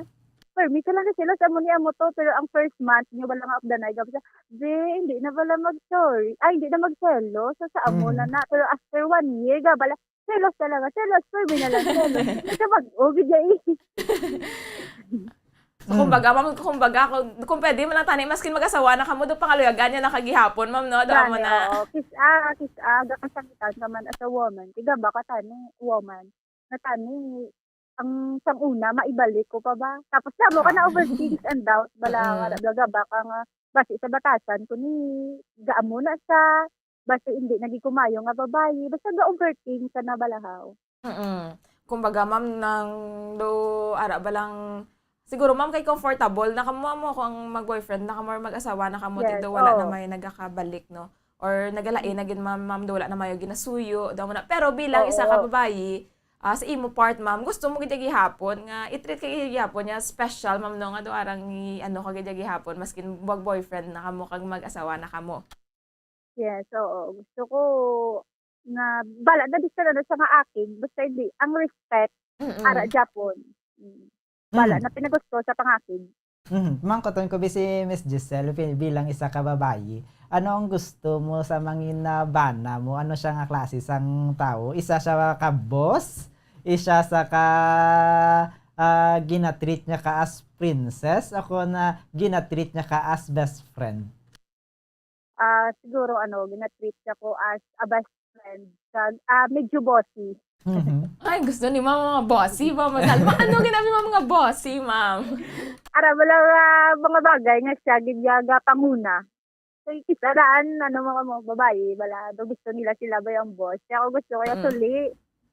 permi ka lang na selos, amo ni amo to, pero ang first month niya wala nga of the night, gabot siya, "Be, hindi na pala mag-sorry. Ay, hindi na magselos. Sa, sa amo na Mhm. na." Pero after one year, gabala, selos talaga, selos, permi na lang, selos. Kasi mag-, oh, gid ya eh. So, Mm. kumbaga, ma'am, kumbaga, kung, kung pwede man lang tani, maskin mag-asawa na kamo, do pangaluyagan niya na kagihapon, ma'am, no? Do amo Gani, na. Oo. Kis-, ah, kis-, ah, gakasangitan ka man as a woman. Tiga ba ka tani, woman? Na tani, ang sang una, maibalik ko pa ba? Tapos na mo ka na Ah. overthink and doubt, bala, Mm. wala, blaga ba ka nga, basi sa batasan ko ni, gaamo na sa, basi hindi naging kumayo nga babayi, basta ga-overthink ka na balahaw. Mm. Kumbaga, ma'am, nang do, ara ba lang, siguro, ma'am, kay comfortable na kamo, amo, kung mag-boyfriend na kamo or mag-asawa na kamo, Yes, tido wala na oo. may nagakabalik, no? Or nagalain na Mm. gid, ma'am, ma'am, do wala na mayo ginasuyo, do mo na. Pero bilang isa ka Oo. babayi, ah, sa imo part, ma'am, gusto mo gid gihapon nga i-treat ka gihapon niya special, ma'am, no, nga do arang i-, ano ka gid gihapon, maskin mag-boyfriend na kamo kag mag-asawa na kamo. Yes, oo. Gusto ko nga, bala na, basta na sa nga akig, basta hindi, ang respect, Mm. ara Japon. Mm. Bala Mm. na pinagusto sa pangakig. Mhm. Mangkoton ko bi si Miss Giselle, pi-, bilang isa ka babayi. Ano ang gusto mo sa mangin na bana mo? Ano siya nga klase sang tawo? Isa siya ka boss? Isa sa ka, ah, ginatreat niya ka as princess? Ako na ginatreat niya ka as best friend? Ah, siguro, ano, ginatreat siya ko as a best friend. Kag, ah, medyo bossy. Mhm. Ay, gusto ni ma'am mga bossy, ma'am Salma. Ano ginabi mo mga bossy, ma'am? Ara, wala, ah, mga bagay nga siya gid ya gapanguna. So, kis-a daan, ano, mga, mga babayi, wala, do gusto nila sila ba yung boss? Kaya ako gusto ko yung Mm. suli.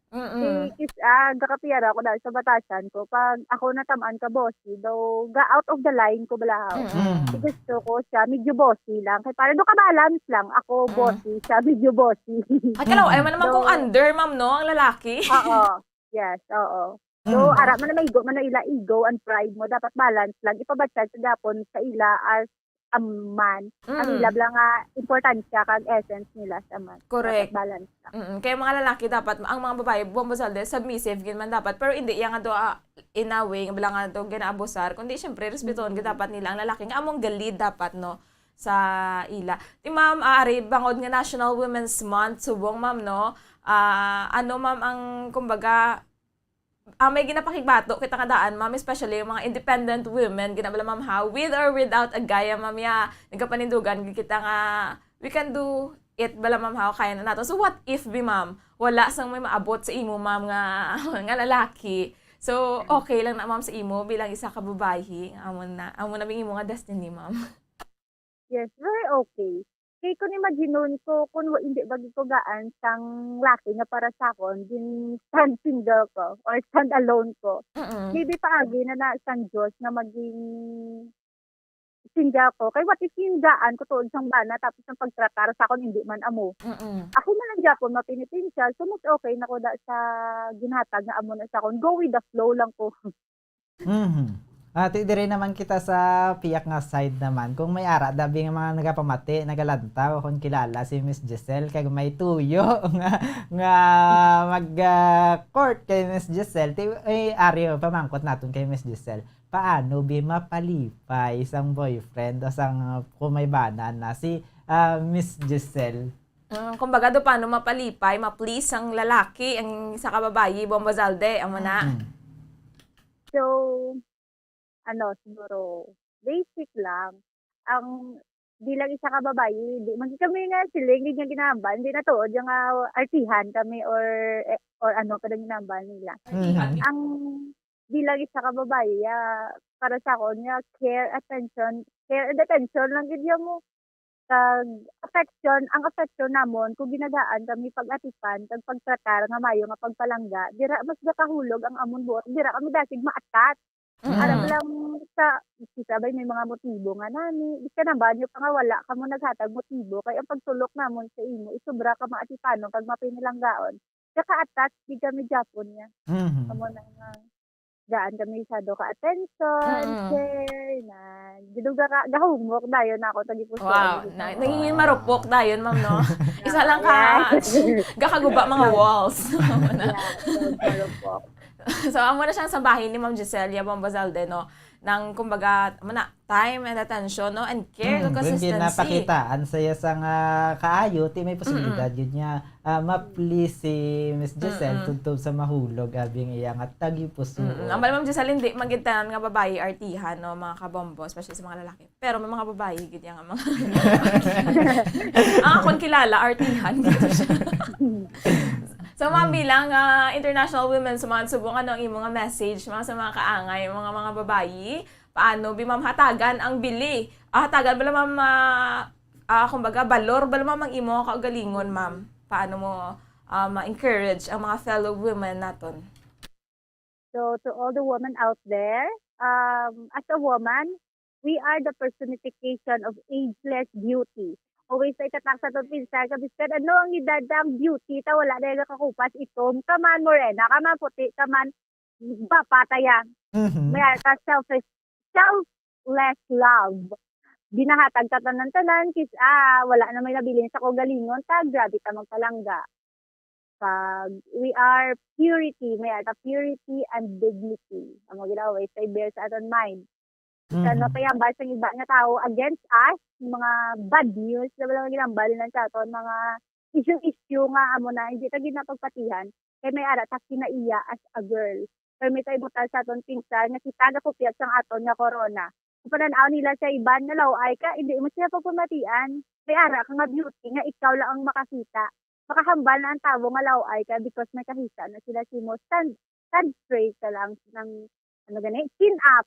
Mm-mm. Si kis-, ah, gakapiara ako dahil sa batasan ko. Pag ako natamaan ka bossy, daw ga out of the line ko balahaw. Mm-mm. Mm. Si gusto ko siya, medyo bossy lang. Kaya parang doon ka balance lang. Ako Mm. bossy, siya medyo bossy. At kalaw, ay man naman kung So, under, ma'am, no? Ang lalaki. Oo. Yes, oo. So, Mm. ara man na may ego, man na ila ego and pride mo. Dapat balance lang. Ipabatyag sa gapon sa ila as a man. Ang Mm. ila lang nga importansya kag essence nila sa man. Correct. Dapat balance lang. Mm-mm. Kaya mga lalaki dapat, ang mga babae, buang basalde, submissive gid man dapat. Pero hindi, yang ato, ah, in a way, nga bala nga ato ginaabusar. Kundi, syempre, respetuhon gid Mm. dapat nila ang lalaki. Nga among galid dapat, no, sa ila. Ti, ma'am, ah, ari, bangod nga National Women's Month, subong, ma'am, no? Ah, ano, ma'am, ang, kumbaga, ah, may ginapakigbato kita nga daan, ma'am, especially yung mga independent women, gina bala, ma'am, ha, with or without a guy, ma'am, ya, nagapanindugan gid kita nga we can do it, bala, ma'am, ha, kaya na nato. So, what if, bi, ma'am, wala sang may maabot sa imo, ma'am, nga, nga lalaki? So, okay lang na, ma'am, sa imo bilang isa ka babayi, amo na, amo na bing imo nga destiny, ma'am. Yes, very okay. Kay kung imaginon ko, kung wa, hindi ba gid ko gaan sang laki nga para sa akon, din stand single ko or stand alone ko. Mm-mm. Maybe paagi na na sang Diyos nga maging single ko. Kay what if yung gaan ko tuod sang bana tapos ang pagtratar sa akon hindi man amo. Mm-mm. Ako man ang gyapon mapinipinsyal, so mas okay na ko da sa ginhatag nga amo na sa akon. Go with the flow lang ko. Mhm. Ati, diri naman kita sa piyak nga side naman. Kung may ara dabi nga mga nagapamati, nagalantaw, kung kilala si Miss Giselle, kag may tuyo nga, nga mag ah, court kay Miss Giselle, ti, eh, ari, pamangkot naton kay Miss Giselle. Paano bi mapalipay sang boyfriend o sang, ah, kung may bana na si ah, Miss Giselle? Ah, kumbaga, do paano mapalipay, ma-please ang lalaki, ang isa ka babayi, Bombo Zalde, amo na. Mm. So, ano, siguro, basic lang. Ang bilang isa ka babayi, di man kami nga siling, di nga ginahambal, hindi na tuod yung ah, artihan kami or eh, or ano pa ginahambal nila. Mhm. Ang bilang isa ka babayi, ah, para sa akon nga care, attention, care and attention lang gid mo. Kag affection, ang affection namon kung ginagaan kami pag-atipan kag pagtratar nga mayo nga pagpalangga, dira mas gakahulog ang amon buot, dira kami dasig ma-attach. Mm-mm. Aram lang sa isa bay may mga motibo nga nani, bisan ang banyo pa nga wala kamo naghatag motibo, kay ang pagtulok namon sa imo is sobra ka maatipanon kag mapinilanggaon. Gaka-attach gid kami gyapon niya. Mhm. Amo na nga gaan kami masyado ka attention, Mm-mm. care, na giduga ka, gahumok dayon ako tagipuso. Wow, na, nagiging marupok dayon, ma'am, no? Isa lang ka, gakaguba mga walls. Yeah, so, marupok. So, amo na siyang sa bahin ni Ma'am Giselle Yabon Bazalde, no? Nang, kumbaga, amo na, time and attention, no? And care, Mm, kag kung consistency. ginapakitaan sa iya sa nga kaayo, ti may posibilidad yun niya ah, ma-please si Miss Giselle Mm-mm. tubtob sa mahulog abing iya nga tagipusuon. Mm-mm. Ang Ma'am Giselle, hindi man gid tanan nga babayi artihan, no, mga kabombo, especially sa mga lalaki. Pero may mga babayi gid yan nga mga ang akon kilala, artihan gid siya. So, ma'am, bilang ah, International Women's Month, subong ano ang imo nga message, mga sa mga kaangay, mga mga babayi, paano bi, ma'am, hatagan ang bili? Ah, hatagan bala, ma'am, ah, ah, kumbaga, balor bala, ma'am, ang imo kaugalingon, ma'am? Paano mo ah, ma-encourage ang mga fellow women naton? So, to all the women out there, um, as a woman, we are the personification of ageless beauty. Always ay katak sa itong pinsan, ka bisan ano ang edad na ang beauty, ta wala na yung kakupas, itom, kaman morena, kaman puti, kaman bapa, ta yan. Mhm. May ka selfish, selfless love. Binahatag ka tanan-tanan, kis ah, wala na may nabilin sa kaugalingon, ta grabe ta magpalangga. Pag we are purity, may ata purity and dignity. Amo gid always sa bear sa aton mind. Sa Mhm. napayambal sa iba nga tawo against us, mga bad news na wala ginambal lang sa aton, mga issue-issue nga amo na, hindi ta gid napagpatihan, kay may ara ta kinaiya as a girl. Pero may ta ibutan sa aton pinsan nga kita gakupyat sang aton nga corona. Kung pananaw nila sa iban nga law-ay ka, hindi mo sila pagpamatian. May ara ka nga beauty nga ikaw lang ang makakita. Makahambal na ang tawo nga law-ay ka because may kahisa na sila sa imo. Stand, stand straight ka lang ng, ano gani, chin up.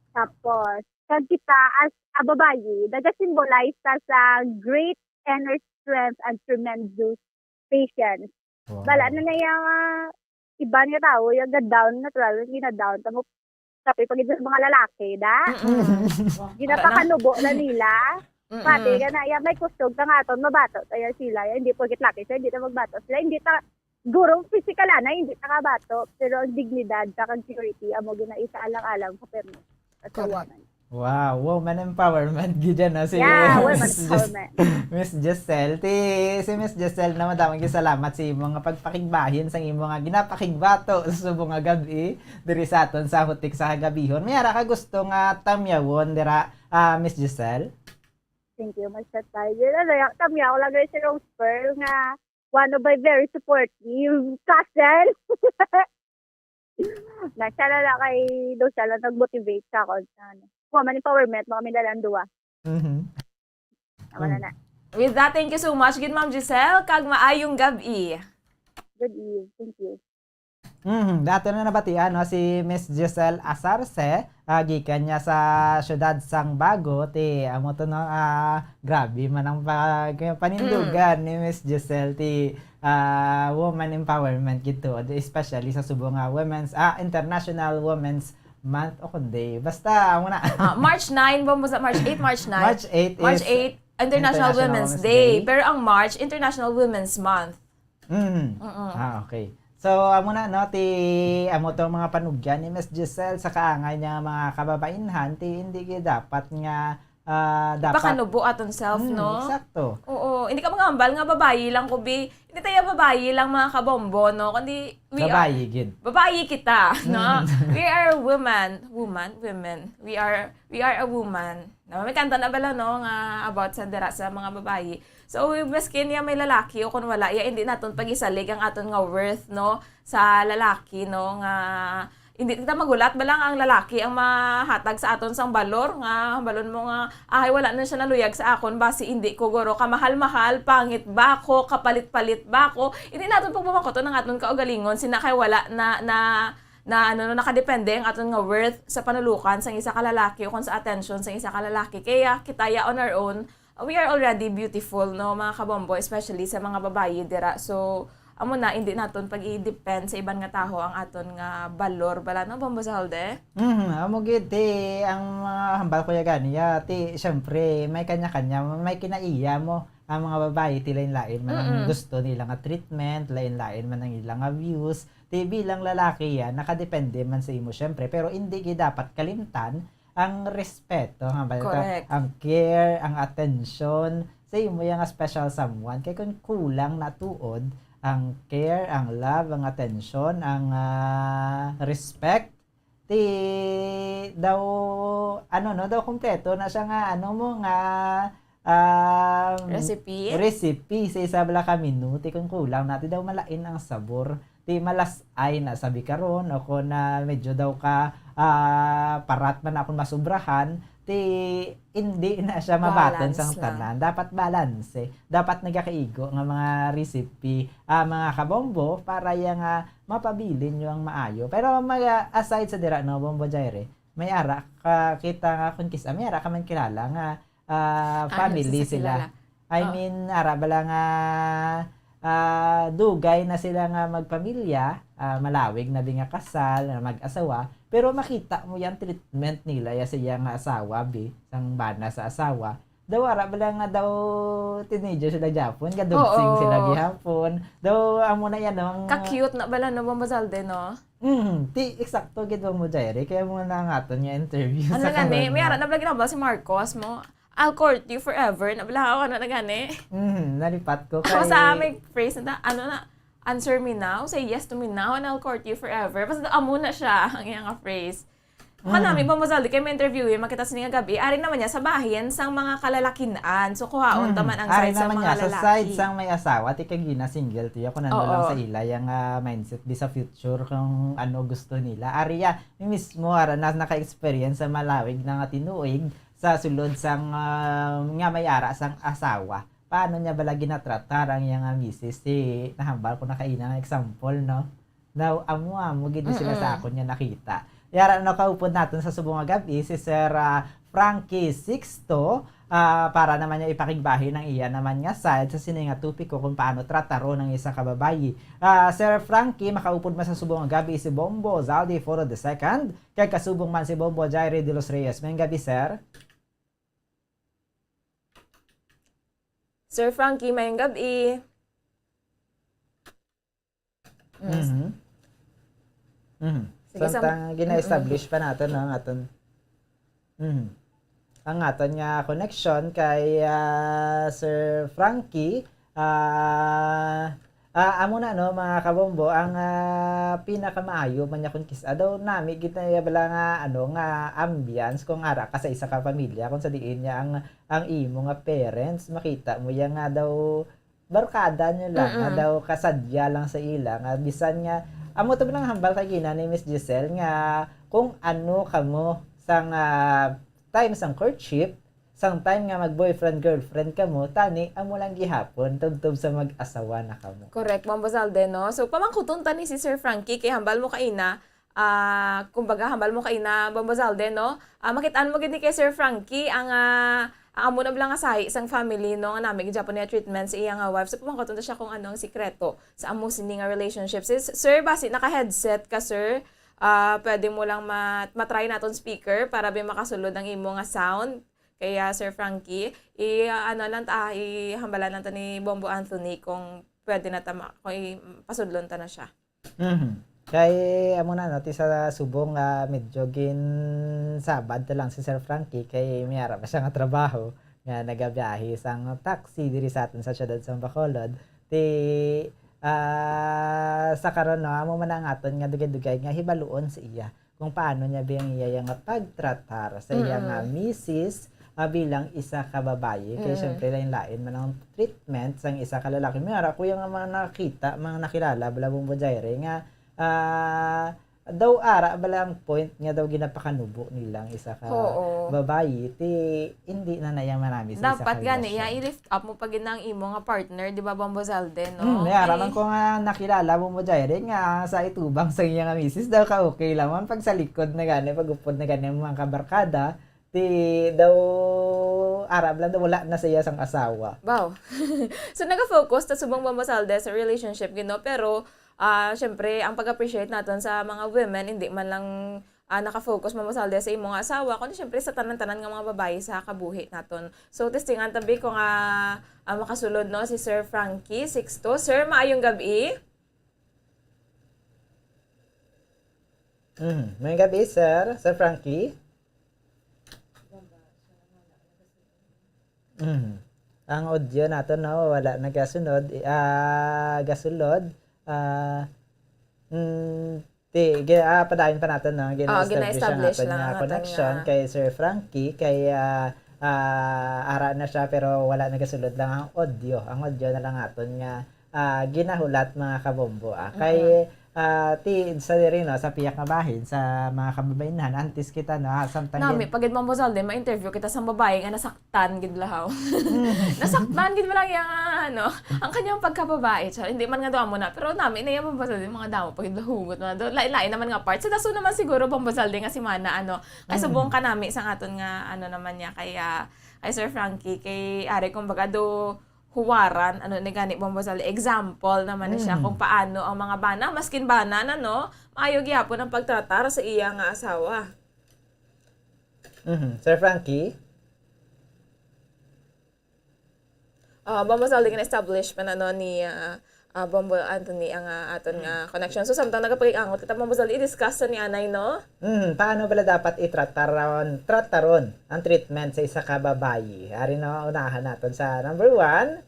Tapos, kag kita as a babayi, naga-symbolize ta sa great inner strength and tremendous patience. Wow. Bala na na yung ah, iban nga tawo, yung ga-down, natural, yung gina-down. Tamo, tapi pag ito sa mga lalaki, da? Mm-mm. Ginapakanubo na nila. Mm-mm. Pati ka na, yan, may kusog ka nga aton, mabato tayo sila. Yan, hindi porkit laki siya, hindi na magbato sila. Hindi ta, guro, physical na, hindi ta kabato. Pero ang dignidad, sa kag purity, amo ginaisa alang-alang sa permi. As a Correct. Woman. Wow, woman empowerment gid yan, no? Si Yeah, woman Miss Gis- empowerment. Miss Giselle, ti si Miss Giselle na madaming salamat sa imo nga pagpakigbahin sa imo nga ginapakigbato sa subong nga gab-i diri sa aton sa Hutik sa Kagabihon. May ara ka gusto nga tamyawon dira, ah, Miss Giselle? Thank you, Mister Tiger. Ano, yung tamya ko lang si Rose Pearl nga one of my very supportive cousin. Na siya na lang kay, daw siya lang nag-motivate sa akon sa, ano, woman empowerment, mga kami na lang duwa. Mhm. Tama na Mm. na. With that, thank you so much, gid Ma'am Giselle, kag maayong gab-i. Good eve. Thank you. Mhm. Dato na nabatian, no, si Miss Giselle Asarce, ah, gikan niya sa siyudad sang Bago, ti amo to, no, ah, grabe man ang pag-, panindugan ni Miss Giselle, ti ah, woman empowerment gid to, especially sa subong nga women's, ah, International Women's Month o kundi. Basta, amo na. Ah, March nine ba mo sa March eight, March nine? March eight March is eight, International International Women's Women's Day. Day. Pero ang March, International Women's Month. Mm. Mm-mm. Ah, okay. So, amo na, no, ti, amo to mga panugyan ni Miss Giselle sa kaangay niya nga mga kababainhan, ti hindi gid dapat nga, ah, dapat Pakanubo aton self, Mm, no? Eksakto. Oo, hindi ka mangambal nga babayi lang ko, bi. Hindi tayo babayi lang, mga kabombo, no? Kundi we are Babayi gid. Babayi kita, no? Mm. We are woman, woman, women. We are we are a woman. Na may kanta na bala, no, nga about sa dira sa mga babayi. So, maskin niya may lalaki o kung wala, ya, hindi naton pagisalig ang aton nga worth, no, sa lalaki, no, nga hindi kita magulat ba lang ang lalaki ang mahatag sa aton sang balor nga balon mo nga, "Ay, wala na siya naluyag sa akon, basi hindi ko guro kamahal-mahal, pangit ba ako, kapalit-palit ba ako?" Hindi naton pagpamakuton ang aton kaugalingon, sina kay wala na, na, na, ano, no, nakadepende ang aton nga worth sa panulukan sang isa ka lalaki o kung sa attention sang isa ka lalaki. Kaya kita ya on our own, we are already beautiful, no, mga kabombo, especially sa mga babayi dira. So, amo na, hindi naton pag-i-depend sa iban nga taho ang aton nga balor bala, no, Bombo Zalde? Mhm, amo gid, ti, ang mga hambal ko ya gani, ya, ti, syempre, may kanya-kanya, may kinaiya mo. Ang mga babayi, ti, lain-lain man ang Mm-mm. gusto nila nga treatment, lain-lain man ang ila nga views. Ti, bilang lalaki, ya, nakadepende man sa imo, syempre, pero hindi gid dapat kalimtan ang respeto, nga ba, Correct. ang care, ang attention sa imo ya nga special someone. Kay kung kulang na tuod ang care, ang love, ang attention, ang, ah, respect, ti daw, ano, no, daw kompleto na siya nga, ano mo, nga, ah, Recipe? recipe sa isa bala ka menu. Ti kung kulang na, ti daw malain ang sabor. Ti malas-ay na sabi karon, o kung na medyo daw ka, ah, parat man akong masubrahan, ti hindi na siya mabaton Balance sang lang. tanan. Dapat balanse. Dapat nagakaigo nga mga recipe, ah, mga kabombo, para ya nga mapabilin nyo ang maayo. Pero mag, aside sa dira, no, Bombo Jaire, may ara ka kita nga kung kis-, ah, may ara ka man kilala nga, ah, Ah, family sa sila. kilala. I Oh. mean, ara bala nga, ah, dugay na sila nga magpamilya, ah, malawig na bi nga kasal, nga mag-asawa, pero makita mo yang treatment nila ya sa iya nga asawa, bi, sang bana sa asawa. Daw ara bala nga daw teenager sila gyapon, gadugsing Oo. sila gihapon. Daw amo na yan, no, ang Ka-cute na bala, no, Bombo Zalde, no? Mm, ti eksakto gid mo, Jaire. Kaya mo na ang aton nga interview Ano sa gani? karon May nga. ara na bala ginambal si Marcos mo. "I'll court you forever." Na bala, ano na gani? Mm, nalipat ko Ako kay sa may phrase na ta, ano na, "Answer me now, say yes to me now, and I'll court you forever." Basta amo na siya, ang iyang phrase. Kanami, Mm. Bombo Zalde, kay may interview, eh, makita sini nga gabi. Ari naman niya sa bahin sang mga kalalakin-an. So, kuhaon Mm. ta man ang Ari side sa naman mga niya, sa lalaki. side sang may asawa, ti kay gina-single, ti ako nano lang Oo. sa ila, yang, ah, mindset, bi sa future, kung ano gusto nila. Ari, ah, mi mismo, ara, na, naka-experience sa malawig na nga tinuig sa sulod sang, ah, nga may ara sang asawa. Paano niya bala ginatratar ang iyang, ah, misis? Ti, nahambal ko na kaina nga example, no? Daw, amo-amo gid sila sa Mm-mm. akon nga nakita. Yara, no, kaupod naton sa subong nga gab-i si Sir, ah, Frankie Sixto, ah, para naman niya ipakigbahin ang iya naman nga side sa sini nga topiko kung paano trataron ang isa ka babayi. Ah, Sir Frankie, makaupod man sa subong nga gab-i si Bombo Zaldi Foro the second, kag kasubong man si Bombo Jaire de los Reyes. Maayong gab-i, sir. Sir Frankie, maayong gab-i. Yes. Mhm. Mhm. Sige, sa Samtang gina-establish pa naton, no, ang aton, mhm, ang aton nga connection kay, ah, Sir Frankie, ah, ah, amo na, no, mga kabombo, ang, ah, pinakamaayo man niya kung kis-, ah, daw nami gid na iya bala nga, ano, nga ambience kung ara ka sa isa ka pamilya, kung sa diin niya ang, ang imo nga parents, makita mo iya nga daw barkada niyo lang, nga Mm-mm. daw kasadya lang sa ila, nga bisan nga, amo to lang hambal kay gina ni Miss Giselle nga kung ano kamo sang, ah, time sang courtship, sang time nga mag-boyfriend, girlfriend kamo, tani amo lang gihapon tubtob sa mag-asawa na kamo. Correct, Bombo Zalde, no? So, pamangkuton ta ni si Sir Frankie, kay hambal mo kaina, ah, kumbaga, hambal mo kaina, Bombo Zalde, no? Ah, makitaan mo gid ni kay Sir Frankie ang, ah, ang amo na bala nga sahi sang family, no, nga nami gid gyapon niya treatment sa iya nga wife. So, pamangkuton ta siya kung ano ang sikreto sa amo sini nga relationship. Si Sir, basi naka-headset ka, Sir. Ah, pwede mo lang ma-, matry naton speaker para ba makasulod ang imo nga sound. Kaya, Sir Frankie, i-, ano lang ta, ihambalan lang ta ni Bombo Anthony kung pwede na ta ma-, kung i-, pasudlon ta na siya. Mhm. Kay amo na, no, ti sa subong nga medyo ginsabad na lang si Sir Frankie kay may ara pa siya nga trabaho nga nagabiyahe sang taxi diri sa aton sa siyudad sa Bacolod. Ti, ah, sa karon, no, amo man ang aton nga dugay-dugay nga hibaluon sa iya kung paano niya ba ang iya nga pagtratar sa iya nga Mm-mm. misis, ah, bilang isa ka babayi. Kay Mm. syempre, lain-lain man ang treatment sang isa ka lalaki. May ara ko yung mga nakita, mga nakilala, bala, Bombo Jaire, nga, ah, daw ara bala ang point nga daw ginapakanubo nila ang isa ka Oo. babayi, ti hindi na na iya manami sa isa Dapat ka gani, relasyon. iya i-lift up mo pa gid na ang imo nga partner, di ba, Bombo Zalde, no? Hmm, may ara Kay man ko nga nakilala, Bombo Jaire, nga sa itubang sa iya nga misis daw ka okay lang man pag sa likod na gani, pag upod na gani ang mga kabarkada, ti daw ara bala daw wala na sa iya sang asawa. Wow. So, naga-focus ta subong, Bombo Zalde, sa relationship gid, no? Pero, ah, syempre, ang pag-appreciate naton sa mga women, hindi man lang, ah, naka-focus, Bombo Zalde, sa imo nga asawa, kundi syempre sa tanan-tanan nga mga babayi sa kabuhi naton. So, testingan ta bi kung, ah, ah, makasulod, no, si Sir Frankie Sixto. Sir, maayong gab-i. Mm, maayong gab-i, sir. Sir Frankie. Mm. Ang audio nato, no, wala nagasunod, i-, ah, gasulod. Ah, mm, ti, gi-, ah, padayon pa nato, no, Oo, gina-establish ang gina-establish aton lang nga ang aton connection nga kay Sir Frankie, kay, ah, ah, ara na siya, pero wala nagasulod lang ang audio. Ang audio na lang aton nga, ah, ginahulat, mga kabombo, ah. Kay, Mm. ah, ti, sa diri, no, sa piyak nga bahin, sa mga kababainhan, antes kita, no, ah, samtang Nami, gin- pag gid, Bombo Zalde, ma-interview kita sa babae nga nasaktan gid lahaw. Mm. Nasaktan gid mo lang yang, ah, ano, ang kanyang pagkababae. Char, hindi man nga daw amo na, pero nami na yung Bombo Zalde, mga damo, pag gid lahugot na daw. Lain-lain naman nga part. Sa daso naman siguro, Bombo Zalde, nga si Mana, ano, kay Mm. subong ka nami sa aton nga, ano naman niya, kay, ah, kay Sir Frankie, kay ari, kumbaga, do, huwaran, ano ni gani, Bombo Zalde, example naman ni siya Mm. kung paano ang mga bana, maskin bana na, no, maayo gyapon ang pagtratar sa iya nga asawa. Mhm. Sir Frankie? Ah, Bombo Zalde, gina-establish pa na, no, ni, ah, ah, Bombo Anthony ang, ah, aton nga connection. So, samtang nagapag-angot kita, Bombo Zalde, i-discuss sa ni Anay, no? Mm, paano bala dapat itrataron, trataron ang treatment sa isa ka babayi? Ari, no, unahan naton sa number one,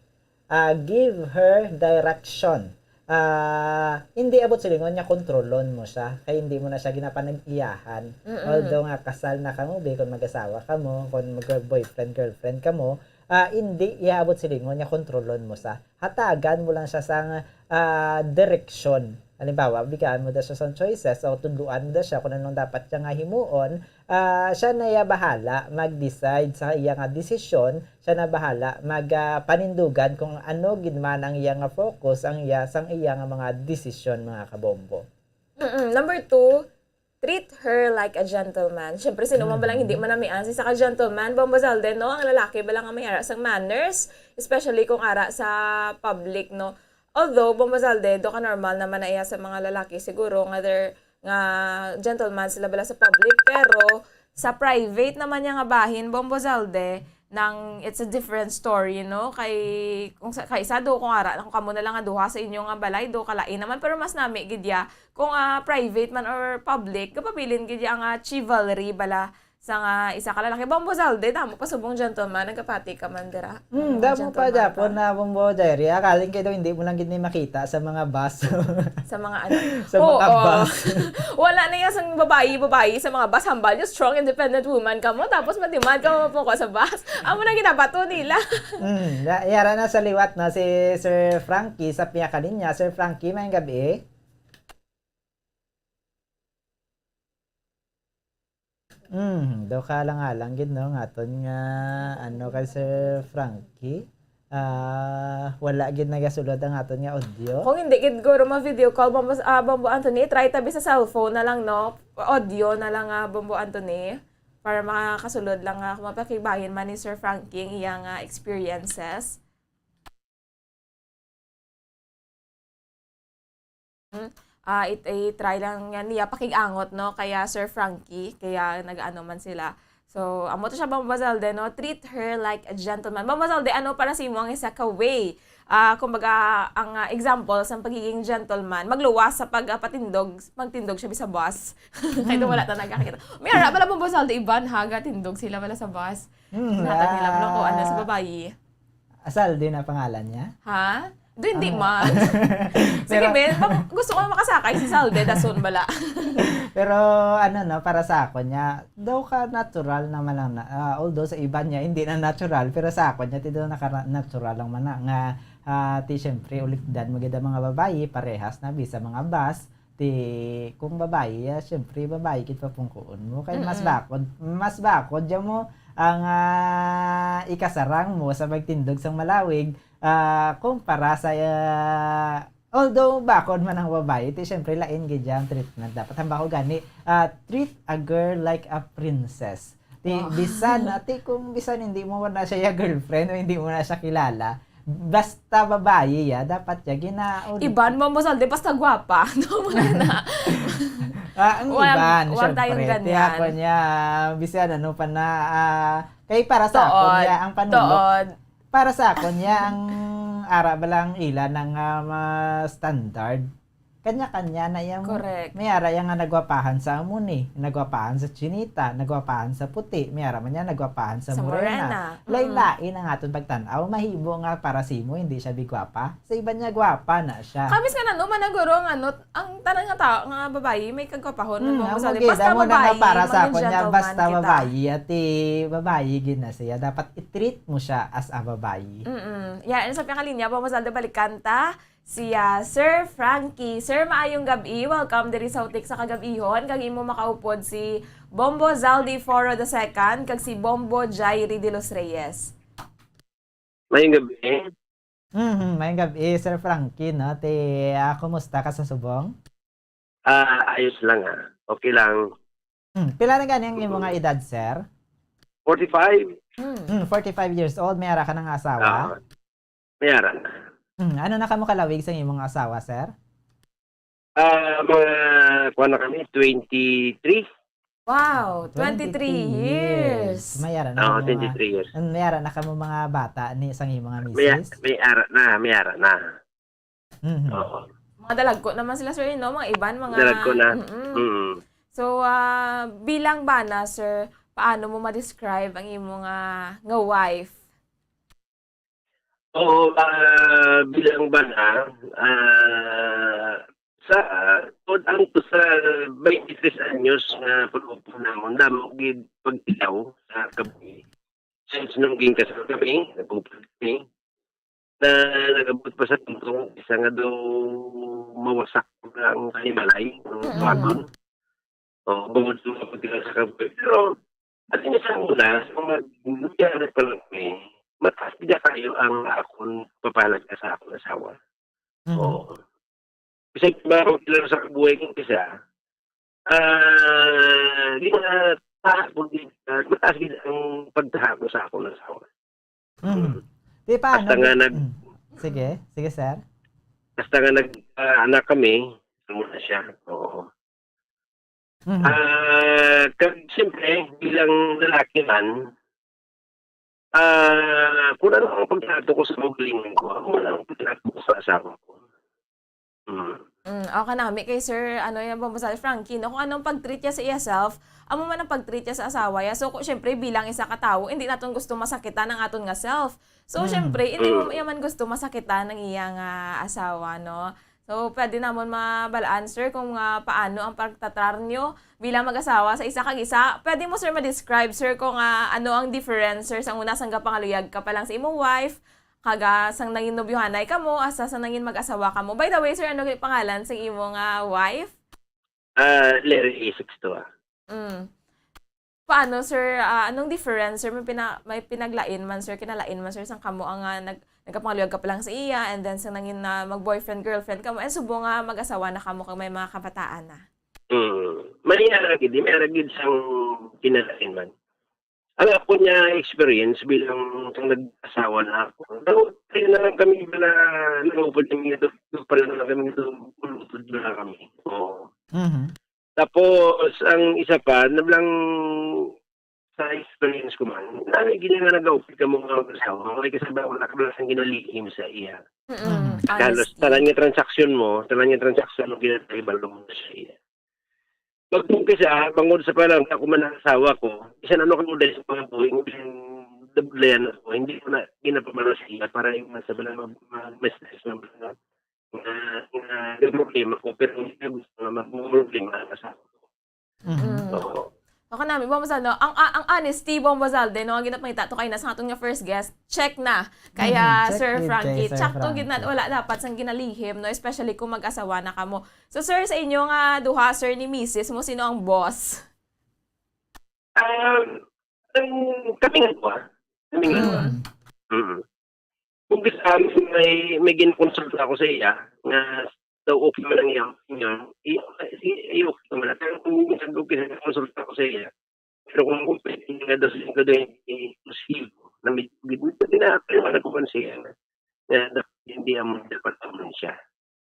ah, give her direction. Ah, hindi abot silingon nga kontrolon mo siya, kay hindi mo na siya ginapanag-iyahan. Mm-mm. Although nga kasal na kamo, be, kung mag-asawa kamo, kung mag-boyfriend, girlfriend kamo, ah, hindi iya abot silingon nga kontrolon mo sa. Hatagan mo lang siya sang, ah, direksyon. Halimbawa, bigaan mo daw siya sang choices o tudluan mo daw siya kung anong dapat niya nga himuon, ah, siya na iya bahala mag-decide sa iya nga desisyon, siya na bahala mag, ah, panindugan kung ano gid man ang iya nga focus, ang iya, sang iya nga mga desisyon, mga kabombo. Mm-mm. Number two, treat her like a gentleman. Siyempre, sino man ba lang hindi Mm. manamian sa isa ka gentleman, Bombo Zalde, no? Ang lalaki ba lang ang may ara sang manners, especially kung ara sa public, no? Although, Bombo Zalde, do ka normal naman na iya sa mga lalaki, siguro, nga they're, nga gentleman sila bala sa public, pero sa private naman niya nga bahin, Bombo Zalde, nang it's a different story, no? Kay, kung sa, kay isa do, kung ara, kung kamo na lang nga duha sa inyo nga balay, do, kalain naman, pero mas nami gid ya kung, ah, private man or public, gapabilin gid ya ang, ah, chivalry bala sa nga isa ka lalaki. Bombo Zalde, damo pa subong gentleman, nagapati ka man dira. Hmm, Mga damo pa gentleman gyapon pa. Na Bombo Jairi. Akaling kayo daw, hindi mo lang gid ni makita sa mga bus. Sa mga ano? Sa Oo. mga bus. Wala na yan sang babayi, babayi sa mga bus. Hambal nyo, strong, independent woman ka mo. Tapos mademand ka mo po ko sa bus. Amo na ginabato nila. Hmm, ya-, yara na sa liwat na si Sir Frankie sa piyakalinya. Sir Frankie, may gabi. Hmm, daw kalang-alang gid, no, nga aton nga, ano, kay Sir Frankie, ah, wala gid nagasulod ang aton nga audio. Kung hindi gid guro ma-video call, Bombo, ah, Bombo Anthony, try tabi sa cellphone na lang, no? Audio na lang, ah, Bombo Anthony, para makasulod lang, ah, kung mapakigbahin man ni Sir Frankie ang iyang, ah, experiences. Mm. Ah, it-, i-try lang nga niya pakig-angot, no, kaya Sir Frankie, kaya nag-ano man sila. So, amo to siya, Bombo Zalde, no? Treat her like a gentleman. Bombo Zalde, ano para sa imo ang isa ka way? Ah, kumbaga, ang, ah, example sa pagiging gentleman, magluwas sa pag, ah, patindog, magtindog siya sa bus. Kaya Hmm. wala ta nagkakita. May ara pala, Bombo Zalde, iban, ha, gatindog sila pala sa bus. Hmm, Natag nila, no, kung ano sa ah, babayi. Saldi na pangalan niya? Ha? Do, hindi Ah. man. Sige, Pero Ben, bak-, gusto ko makasakay si Salde, dason bala. Pero, ano, no, para sa akon niya, daw ka natural naman lang na, ah, although sa iban niya, hindi na natural, pero sa akon niya, ti daw naka-, natural lang man na, nga, ah, ti, syempre, ulikdan mo gid ang mga babayi, parehas na, bisa mga bas, ti, kung babayi, ah, syempre, babayi gid papungkuon mo. Kay mas Mm-mm. bakod, mas bakod, diyan mo, ang, ah, ikasarang mo sa pagtindog sang malawig, ah, kumpara sa, ah, although bakod man ang babayi, ti syempre lain gid ang treatment. Dapat hambako gani, ah, treat a girl like a princess. Ti, Wow. bisan, ah, ti kung bisan hindi mo na siya ya girlfriend o hindi mo na siya kilala, basta babayi ya, dapat ya gina-, Iban mo, Bombo Zalde, basta gwapa. No, mga na. Ah, ang Wag, iban, wag tayong syempre. Ti ganyan. Ako niya, bisan ano pa na, ah, kay para sa ako Tuod. niya, ang panulok. Tuod. Para sa akon, ya ang ara ba lang ila nang, ah, ma-, standard. Kanya-kanya na yang Correct. may ara yang nga nagwapahan sa amo ni, nagwapahan sa chinita, nagwapahan sa puti, may ara man niya nagwapahan sa Sa morena. morena. Mm. Lain-lain ang aton pagtan-aw, mahimo nga para sa imo hindi siya bigwapa. Sa iban niya gwapa na siya. Kamis nga nano man ang guro nga ano, ang tanan nga tao nga babayi may kagwapahon. Hmm, Bombo Zalde. Basta amo gid, amo na nga babayi, para sa maging akon niya, gentleman basta kita. Babayi, ati babayi gid na siya. Dapat i-treat mo siya as a babayi. Mm-mm. Yan, sa piyakalinya, Bombo Zalde, balikan ta si, ah, Sir Frankie. Sir, maayong gab-i. Welcome diri sa Utik sa Kagab-ihon. Kag imo makaupod si Bombo Zaldi Foro the second kag si Bombo Jairi de los Reyes. Maayong gab-i. Mhm, maayong gab-i, Sir Frankie, no? Ti, ah, kumusta ka sa subong? Ah, ayos lang, ah. Okay lang. Hmm, pila na gani ang imo nga Mm. edad, sir? Forty-five. Hmm. Hmm, forty-five years old, may ara ka na nga asawa? Ah, may ara na. Hmm, ano na kamo kalawig sa imong asawa, sir? Ah, mga, kuwan na kami, twenty-three. Wow, twenty-three Twenty-three years. years. May ara na Oo, kamo mga, twenty-three years. May ara na kamo mga bata ni sang imong nga May, misis? may ara na, may ara na. Mhm. Oo. Mga dalagko naman sila, sir, no? Mga iban, mga Dalagko na. Mm-mm. Mm. So, ah, bilang bana, sir, paano mo ma-describe ang imo nga, nga wife? Oo, ah, bilang bana, ah, sa, ah, tod-, ang sa twenty-three anyos nga pag-upo namon, damo gid pagtilaw sa kabuhi. Since nung ginkasal kami, nag-upo kami, na nag-abot pa sa punto nga isa nga daw mawasak na ang kanimalay, ang Mm. wagon. Oo, bangod sa mga pagkakasakab ko. Pero, at least sa una, sa mga nangyari pa lang kami, mataas gid kayo ang akon papalag sa akon asawa. Mhm. Oo. Bisag mga pagkilala sa kabuhay kong isa, ah, di na taha ko gid, ah, mataas gid ang pagtaha ko sa akon asawa. Mhm. Mm. Di paano Hasta nga gi-, nag- mm. Sige, sige, sir. Hasta nga nag, ah, anak kami, amo na siya. Oo. Mhm. Ah, kag siyempre, bilang lalaki man, ah, kung ano ang pagtrato ko sa kaugalingon ko, amo lang ang pagtrato ko sa asawa ko. Mm. Mm, okay na, may kay Sir, ano yan, Bombo Sal-, Frankie, no? Kung anong pag-treat niya sa iya self, amo man ang pag-treat niya sa asawa niya. So, kung, syempre, bilang isa ka tawo, hindi naton gusto masakitan ang aton nga self. So, Mm. syempre, hindi mo Mm. iya man gusto masakitan ang iya nga asawa, no? So, pwede namon mabalaan, sir, kung, ah, paano ang pagtatrar nyo bilang mag-asawa sa isa kag isa. Pwede mo, sir, ma-describe, sir, kung, ah, ano ang difference, sir, sa una, sang gapangaluyag ka pa lang sa imong wife, kag, ah, sang nangin nobyohanay kamo, hasta sang nangin mag-asawa kamo. By the way, sir, ano gid pangalan sang imo nga wife? Ah, Larry A six to, ah. Mm. paano, sir, ah, anong difference, sir? May pina-, may pinaglain man, sir, kinalain man, sir, sang kamo ang, ah, nag-, nagkapangaluyag ka pa lang sa iya, and then sa nangin na mag-boyfriend, girlfriend kamo, and subo nga mag-asawa na kamo kag may mga kabataan na? Mm. May ara gid, may ara gid sang kinalain man. Ang ako niya experience bilang kang nag-asawa na ako. Daw, kaya na lang kami bala, nangupod kami nga daw, daw pala na lang kami nga daw, ulupod na lang kami. Oo. Mhm. Tapos, ang isa pa, na lang sa experience ko man, na may gina nga nag-upod ka mo nga mag-asawa, may kasabay wala ka lang sang ginalihim sa iya. Mm-mm. Mm. Halos Honesty. Tanan nga transaksyon mo, tanan nga transaksyon mo, ginatahibalo mo sa iya. Pag kung kisa, bangod sa panahon, ako man ang asawa ko, isa na ano ko dahil sa mga buhay, mo din nabudlayan ako, hindi ko na ginapamalo sa iya para yung mga sa mga, mga, mga stress na mga, mga, mga problema ko, pero hindi ko gusto na magmumroblema ang asawa ko. Mhm. Mm. Oo. Ako nami, Bong Bazalde, no? Ang, a-, ang honesty, Bong Bazalde, no? Ang ginapangita to kay na sa aton nga first guest, check na. Kaya, Mhm, check Sir gid kay Frankie, Sir tsakto gid na, Frankie. Wala dapat sang ginalihim, no? Especially kung mag-asawa na kamo. So, sir, sa inyo nga duha, sir, ni misis mo, sino ang boss? Um, ang, kami nga duha. Kami nga duha. Mm. Mm. Kung gusto, may, may ginkonsulta ako sa iya, nga daw okay man ang iyang opinion, i-, i-, i-, okay naman. Pero kung minsan daw ginkonsulta ako sa iya, pero kung, kung pwede nga daw sa lingkod ay, eh, posible na may, hindi na, pero wala ko man siya na, na, na hindi ang dapat naman siya.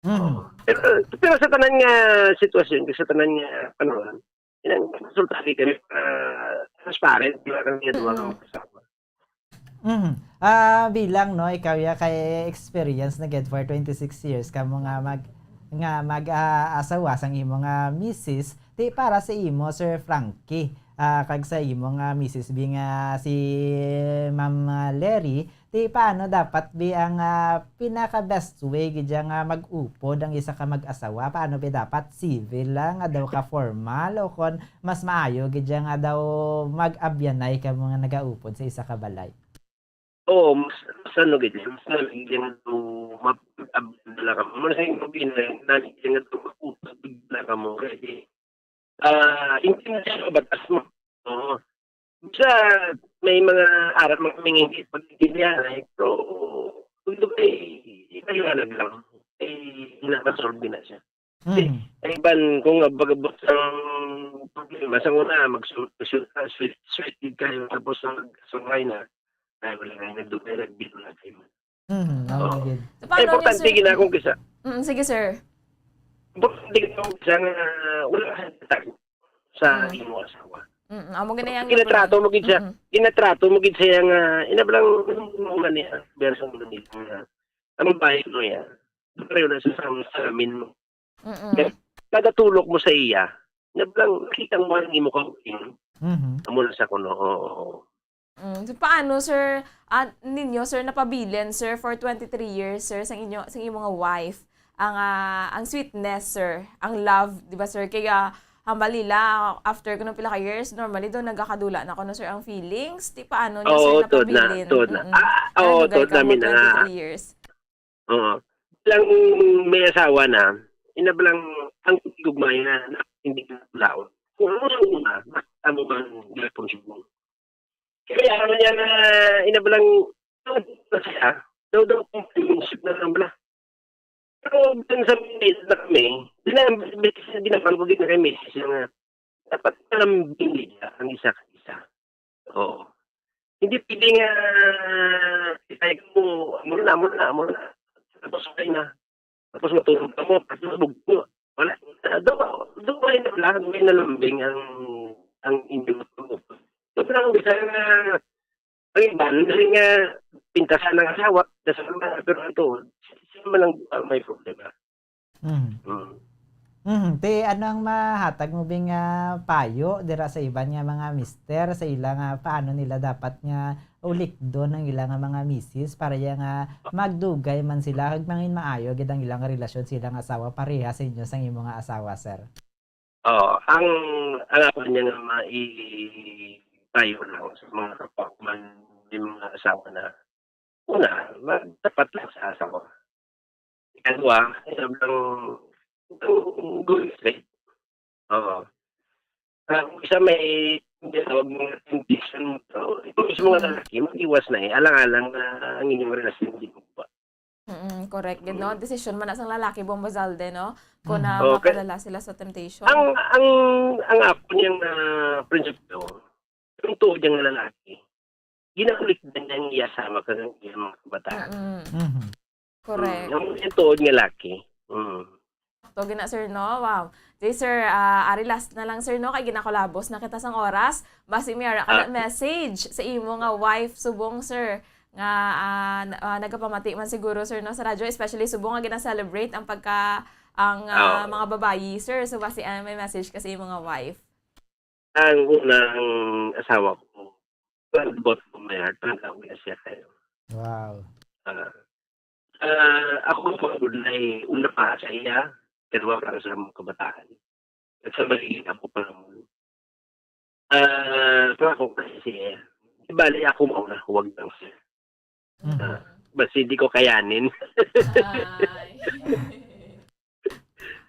Mm. Oo. Pero, pero sa tanan nga sitwasyon, sa tanan nga panahon, ilang konsultado kami, ah, transparent, di ba, kami nga duha ka Mm. mag-asawa. Mhm. Ah, bilang, no, ikaw ya kay experience na gid for twenty-six years kamo nga mag-, nga mag, ah, asawa sang imo nga misis, ti para sa imo, Sir Frankie, ah, kag sa imo nga misis bi nga si Ma'am, ah, Lery, ti paano dapat bi ang, ah, pinaka best way gid ya nga mag-upod ang isa ka mag-asawa? Paano bi dapat? Civil lang, nga daw ka formal, o kon mas maayo gid ya nga daw mag-abyanay kamo nga nagaupod sa isa ka balay? Oo, mas, mas ano gid, mas nalagyan nga daw mapag-abyan na lang kamo. Muna sa yung pag-inay, nalagyan nga daw mapag-abyan na lang kamo. Kaya, ah, hindi na siya kabatas mo. Oo. Sa may mga arat, mga mingingit, pag-intindihan, ay, pero, kung ito kay, ipaliwanag lang, eh, nakasolve na siya. Mm. Ay, iban, kung abag-abot ang problema, sa una, mag-, su-, su-, ah, sweet, sweet gid kayo, tapos ang sungay na, ay, wala nga, nagdugay, nagbiro na kayo. Mm, Oo. Amo gid. So, paano Importante yun, sir? Gid na kung kisa. Mm, sige, sir. Importante gid na kung kisa nga wala ka sa tago sa Mm. imo asawa. Mm, amo gid na yang Ginatrato mo gid siya, Mm. ginatrato mo gid siya nga, ina ba lang, ano man niya, biya sa ulo nila nga, ang babae mo yan, pareho na sa, sa, sa amin mo. Mm-mm. Kaya kada tulok mo sa iya, ina ba lang, nakita mo ang imo kaugalingon. Mhm. Amo na sa kuno, oo. Mm, so paano, sir, ah, ninyo, sir, napabilin, sir, for twenty-three years, sir, sang inyo, sang imo nga wife, ang, ah, ang sweetness, sir, ang love, di ba, sir? Kaya, hambal nila, after kuno pila ka years, normally daw nagkakadula na kuno, sir, ang feelings. Di paano nyo, sir, Oo, tuod na, napabilin? Tuod na. Mm-mm. Ah, Kaya oo, nagay tuod kamo namin na. Twenty-three years. Oo. Lang may asawa na, ina ba lang ang gugmay na, na hindi na laon. Kung ano yung una, basta mo bang gapon siya. Kaya ano niya na, ina ba lang, siya, daw daw kung friendship na lang bala. Pero dun sa minute na kami, dinam-, ginapan ko gid na kay misis nga, dapat malambing gid ang isa ka isa. Oo. Hindi pwede nga, ikay ko, amo na, amo na, amo na. Tapos okay na. Tapos matulog ka mo, tapos bugto. Wala. Ah, do, do, may na lang, may nalambing ang, ang inyong pag-upod. Ito lang, bisa nga, ang iban, dali nga, pintasan ng asawa, dasal na, pero ito, siya man ang, ah, may problema. Mm. Mm. Mm, ti, ano ang mahatag mo bing, ah, payo dira sa iban nga mga mister sa ila nga paano nila dapat nga ulikdon ang ila nga mga misis para ya nga magdugay man sila kag mangin maayo gid ang ila nga relasyon sa ila nga asawa pareha sa inyo sang imo nga asawa, sir? Oo, ang, ang ako niya nga maipayo lang sa mga kapwa ko man, yung mga asawa na Una, magtapat lang sa asawa. Ikadua, sobrang, go straight. Oo. Ang isa may Hindi, tawag mo nga temptation mo to. Ito mismo nga Mm. lalaki, mag-iwas na eh. Alang-alang na ang inyong relasyon, hindi mo pa. Mm, correct gid, no? Desisyon man na sang lalaki, Bombo Zalde, no? Kung Mm. na Okay. mapadala sila sa temptation. Ang, ang, ang ako niyang ah, prinsipyo, yung tuod niyang lalaki, ginaulit na niya ang iya asawa kag ang iya mga kabataan. Mm-mm. Mhm. Correct. Mm, ang, yung tuod nga laki. Mm. Sakto gina, sir, no? Wow. Di, sir, ah, ari last na lang, sir, no? Kay ginakulabos na kita sang oras. Basi may ara ka na Ah. message sa imo nga wife subong, sir, nga ah, n- ah, nagapamati man siguro, sir, no, sa radyo, especially subong nga gina-celebrate ang pagka ang ah, Ah. mga babayi, sir. So basi ah, may message ka sa imo nga wife. Ang unang asawa ko, proud about ko, may heart, proud ako niya siya kayo. Wow. Ah, ah, ako po, ay una pa sa iya, pero para sa mga kabataan. At sa magiging ako pa naman. Ah, so ako kasi, di bali ako mauna, huwag lang siya. Mhm. Ah, basta hindi ko kayanin. Ay.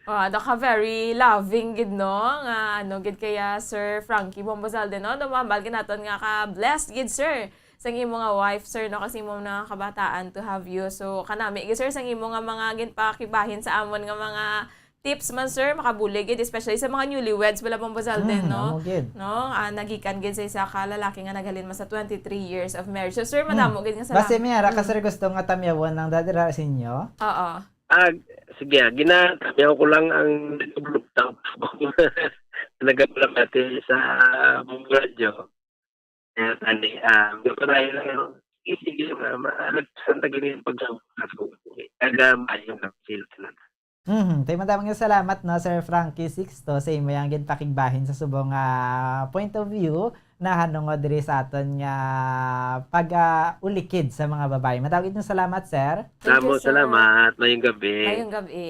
Oh, ano ka, very loving gid, no? Nga, ano gid kaya, Sir Frankie Bombozalde, no? Dumambal gid naton nga ka blessed gid, sir, sa imo nga wife, sir, no? Kasi imo na kabataan to have you. So, kanami gid, sir, sa imo nga mga ginpakibahin sa amon nga mga tips man, sir, makabulig gid, especially sa mga newlyweds, bala, Bombozalde, Mm, no? Amo gid. No? Ah, nagikan gid sa isa ka lalaki nga naghalin man sa twenty-three years of marriage. So, sir, Mm. madamo gid nga salamat. Basi may ara ka, Mm. sir, gusto nga tamyawon ang dadira sa inyo? Oo. Ah, sige, ah, ginatamyaw ko lang ang nagabulog tao. Nagapalamati sa mga radyo. Kaya tani, ah, gapadayon lang, ano, sige, sige, ma-, ma-, nagsantagan yung pagkakas ko. Taga Mayo, Kapsil, talaga. Mhm. Tay, madamo nga salamat, no, Sir Frankie Sixto, sa imo yang ginpakigbahin sa subong nga point of view nahanungod diri sa aton nga pag, ah, ulikid sa mga babayi. Madamo gid nga salamat, sir. Thank you, Damo sir. Salamat. Mayong gabi. Mayong gabi.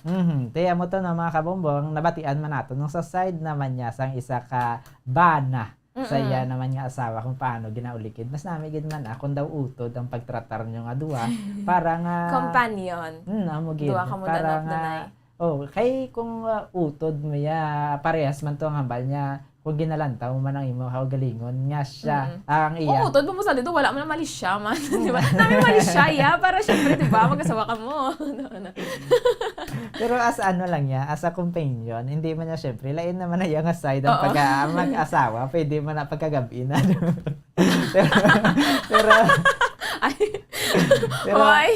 Mhm. Tay, amo to, no, mga kabumbong, nabatian man nato nung sa side naman niya sang isa ka bana sa iya Mm-mm. naman nga asawa kung paano ginaulikid. Mas nami gid man, ah, kung daw utod ang pagtratar nyo nga duha, para nga Companion. Mm, amo gid. Duha ka mo Para na nga, nanay. Oh, kay kung, ah, utod mo ya, parehas man to ang hambal niya, kung ginalantaw mo man ang imo kaugalingon, nga siya, Mm-mm. ang iya. Oo, utod mo, mo sa dito, wala man ang mali siya man. Di ba? Nami mali siya, ya, para syempre, di ba, mag-asawa ka mo. Ano, ano. Pero as ano lang niya, as a companion, hindi man niya, syempre, lain naman na iya nga side ang Oo. pagka-, mag-asawa, pwede man na pagkagabi na. Pero, pero, Ay. Pero, Oy.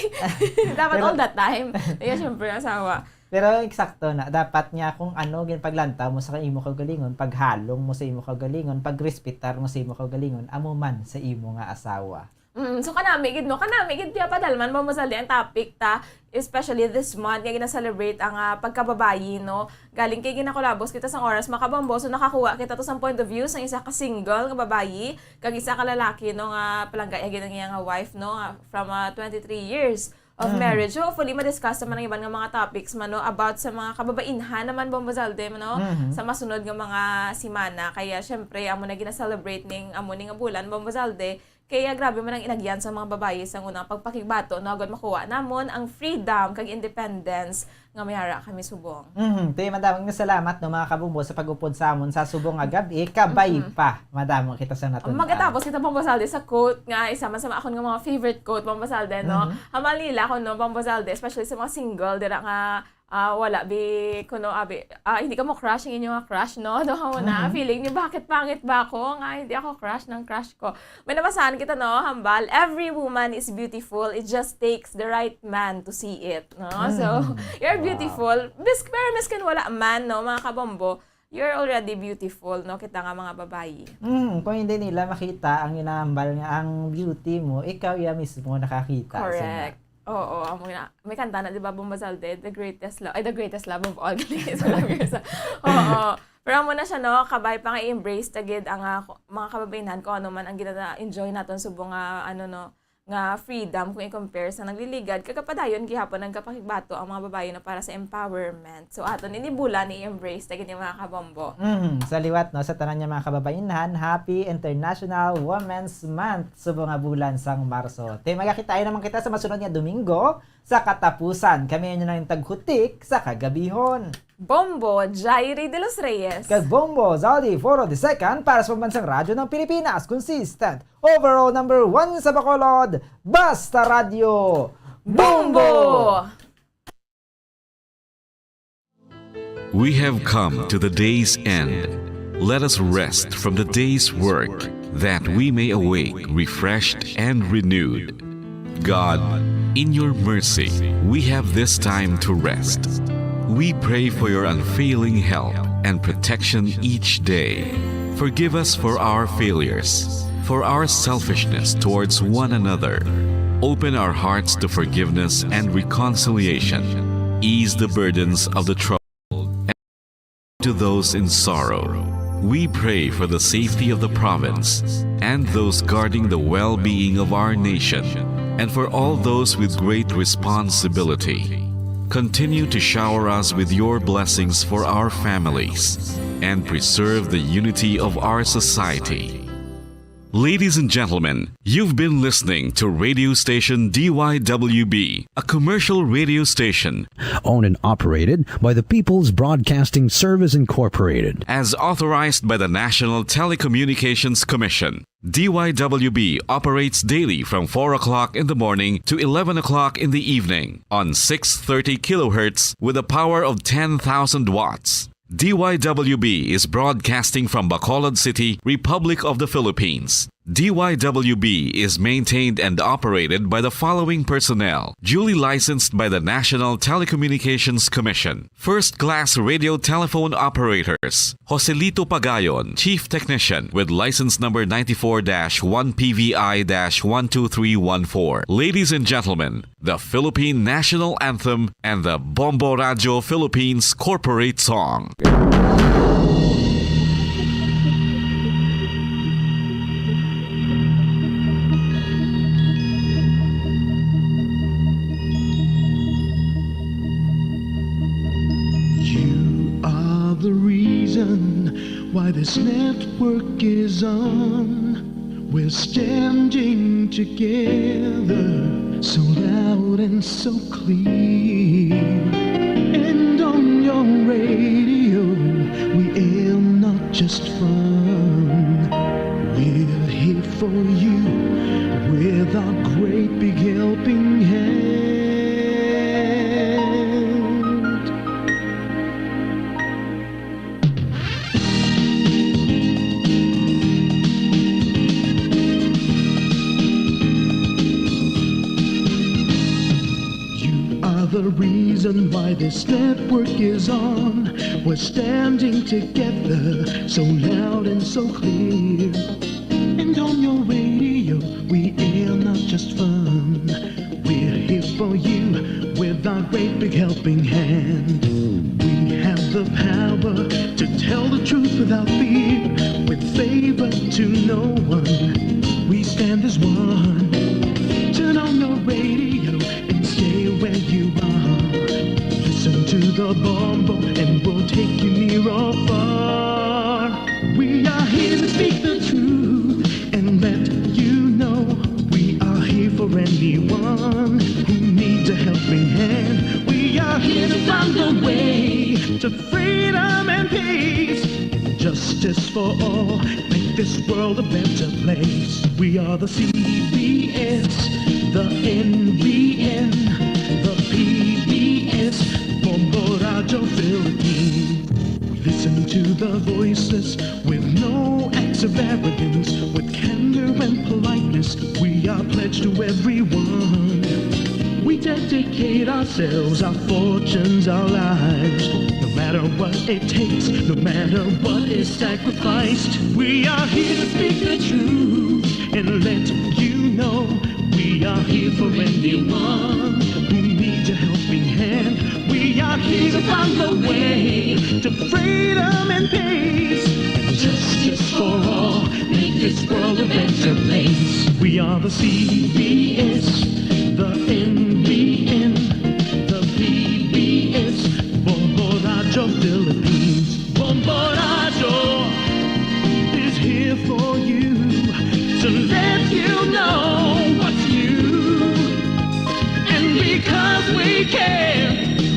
Dapat pero, all the time. Kaya syempre, asawa. Pero eksakto na, dapat nga kung ano, ginpaglantaw mo sa imo kaugalingon, paghalong mo sa imo kaugalingon, pagrespetar mo sa imo kaugalingon, amo man sa imo nga asawa. Mm, so kanami gid, no? Kanami gid, kaya padalman mo, Mozalde, ang topic ta, especially this month, nga gina-celebrate ang ah, pagkababayi, no? Galing kay ginakulabos kita sang oras, makabombo, so nakakuha kita to sang point of view sang isa ka single nga babayi, kag isa ka lalaki, no, nga palangga ya gid ang iya nga wife, no, nga from ah, twenty-three years of Mhm. marriage. So, hopefully, ma-discuss naman ang iban nga mga topics man, no, about sa mga kababainhan naman, Bombo Zalde, no, Mhm. sa masunod nga mga simana. Kaya, syempre, amo na gina-celebrate ning amo ni nga bulan, Bombo Zalde. Kaya grabe man ang inagyan sa mga babayi sa una nga pagpakigbato, no, agud makuha namon ang freedom kag independence nga may ara kami subong. Mhm. Tay, madamo nga salamat, no, mga kabumbo, sa pag-upod sa amon sa subong nga gab-i. Kabay Mhm. pa, madamo kita sa natun-an. Magatapos kita, Bombo Zalde, sa quote nga isa man sa akon nga mga favorite quote, Bombo Zalde, no? Mhm. Hambal nila kuno, Bombo Zalde, especially sa mga single, dira nga, ah, wala bi, kuno, abi, ah, hindi ka mo crush ang inyo nga crush, no? Duha mo na, Mhm. feeling niyo, bakit pangit ba ako? Nga, hindi ako crush ng crush ko. May nabasahan kita, no? Hambal, "Every woman is beautiful. It just takes the right man to see it." No? So, Mm. you're Wow. beautiful. Bis-, pero miskin wala man, no, mga kabombo, you're already beautiful, no? Kita nga mga babayi. Mm, kung hindi nila makita ang inahambal nga ang beauty mo, ikaw ya mismo nakakita sa Correct. Oo, amo na. May kanta na, di ba, Bombo Zalde? The greatest love, ay, the greatest love of all. Sa love yourself. Oo. Pero amo na siya, no? Kabay pa nga i-embrace ta gid ang, ah, ku-, mga kababainhan kung ano man ang gina-enjoy naton subong nga, ano, no, nga freedom kung i-compare sa nagliligad. Kag padayon gihapon nagapakigbato ang mga babayi na para sa empowerment. So, aton ini bulan i-embrace ta gid ni mga kabombo. Mhm. Sa liwat, no, sa tanan nga mga kababainhan, Happy International Women's Month subong nga bulan sang Marso. Te, magakita naman kita sa masunod nga Domingo sa katapusan. Kami inyo nang taghutik sa kagabihon. Bombo Jairi de los Reyes. Kag Bombo Zaldi Foro the second para sa Pambansang Radyo ng Pilipinas, consistent overall number one sa Bacolod, Basta Radyo. Bombo! We have come to the day's end. Let us rest from the day's work, that we may awake refreshed and renewed. God, in your mercy, we have this time to rest. We pray for your unfailing help and protection each day. Forgive us for our failures, for our selfishness towards one another. Open our hearts to forgiveness and reconciliation. Ease the burdens of the troubled and to those in sorrow. We pray for the safety of the province and those guarding the well-being of our nation, and for all those with great responsibility. Continue to shower us with your blessings for our families and preserve the unity of our society. Ladies and gentlemen, you've been listening to radio station D Y W B, a commercial radio station owned and operated by the People's Broadcasting Service Incorporated. As authorized by the National Telecommunications Commission. D Y W B operates daily from four o'clock in the morning to eleven o'clock in the evening on six thirty kilohertz with a power of ten thousand watts. D Y W B is broadcasting from Bacolod City, Republic of the Philippines. D Y W B is maintained and operated by the following personnel, duly licensed by the National Telecommunications Commission. First class radio telephone operators, Joselito Pagayon, Chief Technician, with license number ninety-four dash one P V I dash one two three one four. Ladies and gentlemen, the Philippine National Anthem and the Bombo Radio Philippines Corporate Song. You are the reason why this network is on. We're standing together, so loud and so clear. And on your radio, we aim not just fun. We're here for you with our great big helping hand. You are the reason why this network is on. We're standing together, so loud and so clear. And on your radio, we air not just fun. We're here for you with our great big helping hand. We have the power to tell the truth without fear, with favor to no one. We stand as one. Turn on your radio and stay where you are. Listen to the Bombo and we'll take you near or far. We are here to speak the truth and let you know we are here for anyone who needs a helping hand. We are here to find a way to freedom and peace and justice for all. Make this world a better place. We are the C B S, the N B N, the P B S, Bombo Radio Philippines. We listen to the voiceless with no acts of arrogance, with candor and politeness. We are pledged to everyone. We dedicate ourselves, our fortunes, our lives. No matter what it takes, no matter what is sacrificed, we are here to speak the truth and let you know we are here for anyone who needs a helping hand. We are here to find a way to freedom and peace and justice for all. Make this world a better place. We are the C B S, the N B N, the P B S, Bombo Radio Philippines. Bombo Radio is here for you to let you know what's new. And because we care,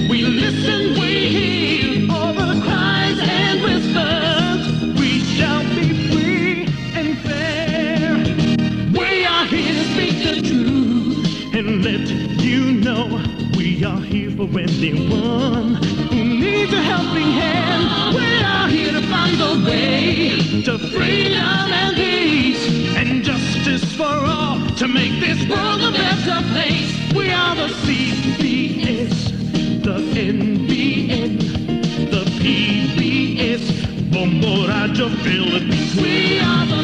we listen, we hear. We are here for anyone who needs a helping hand. We are here to find the way to freedom and peace and justice for all, to make this world a better place. We are the C B S, the N B N, the P B S, Bombo Radio Philippines. We are the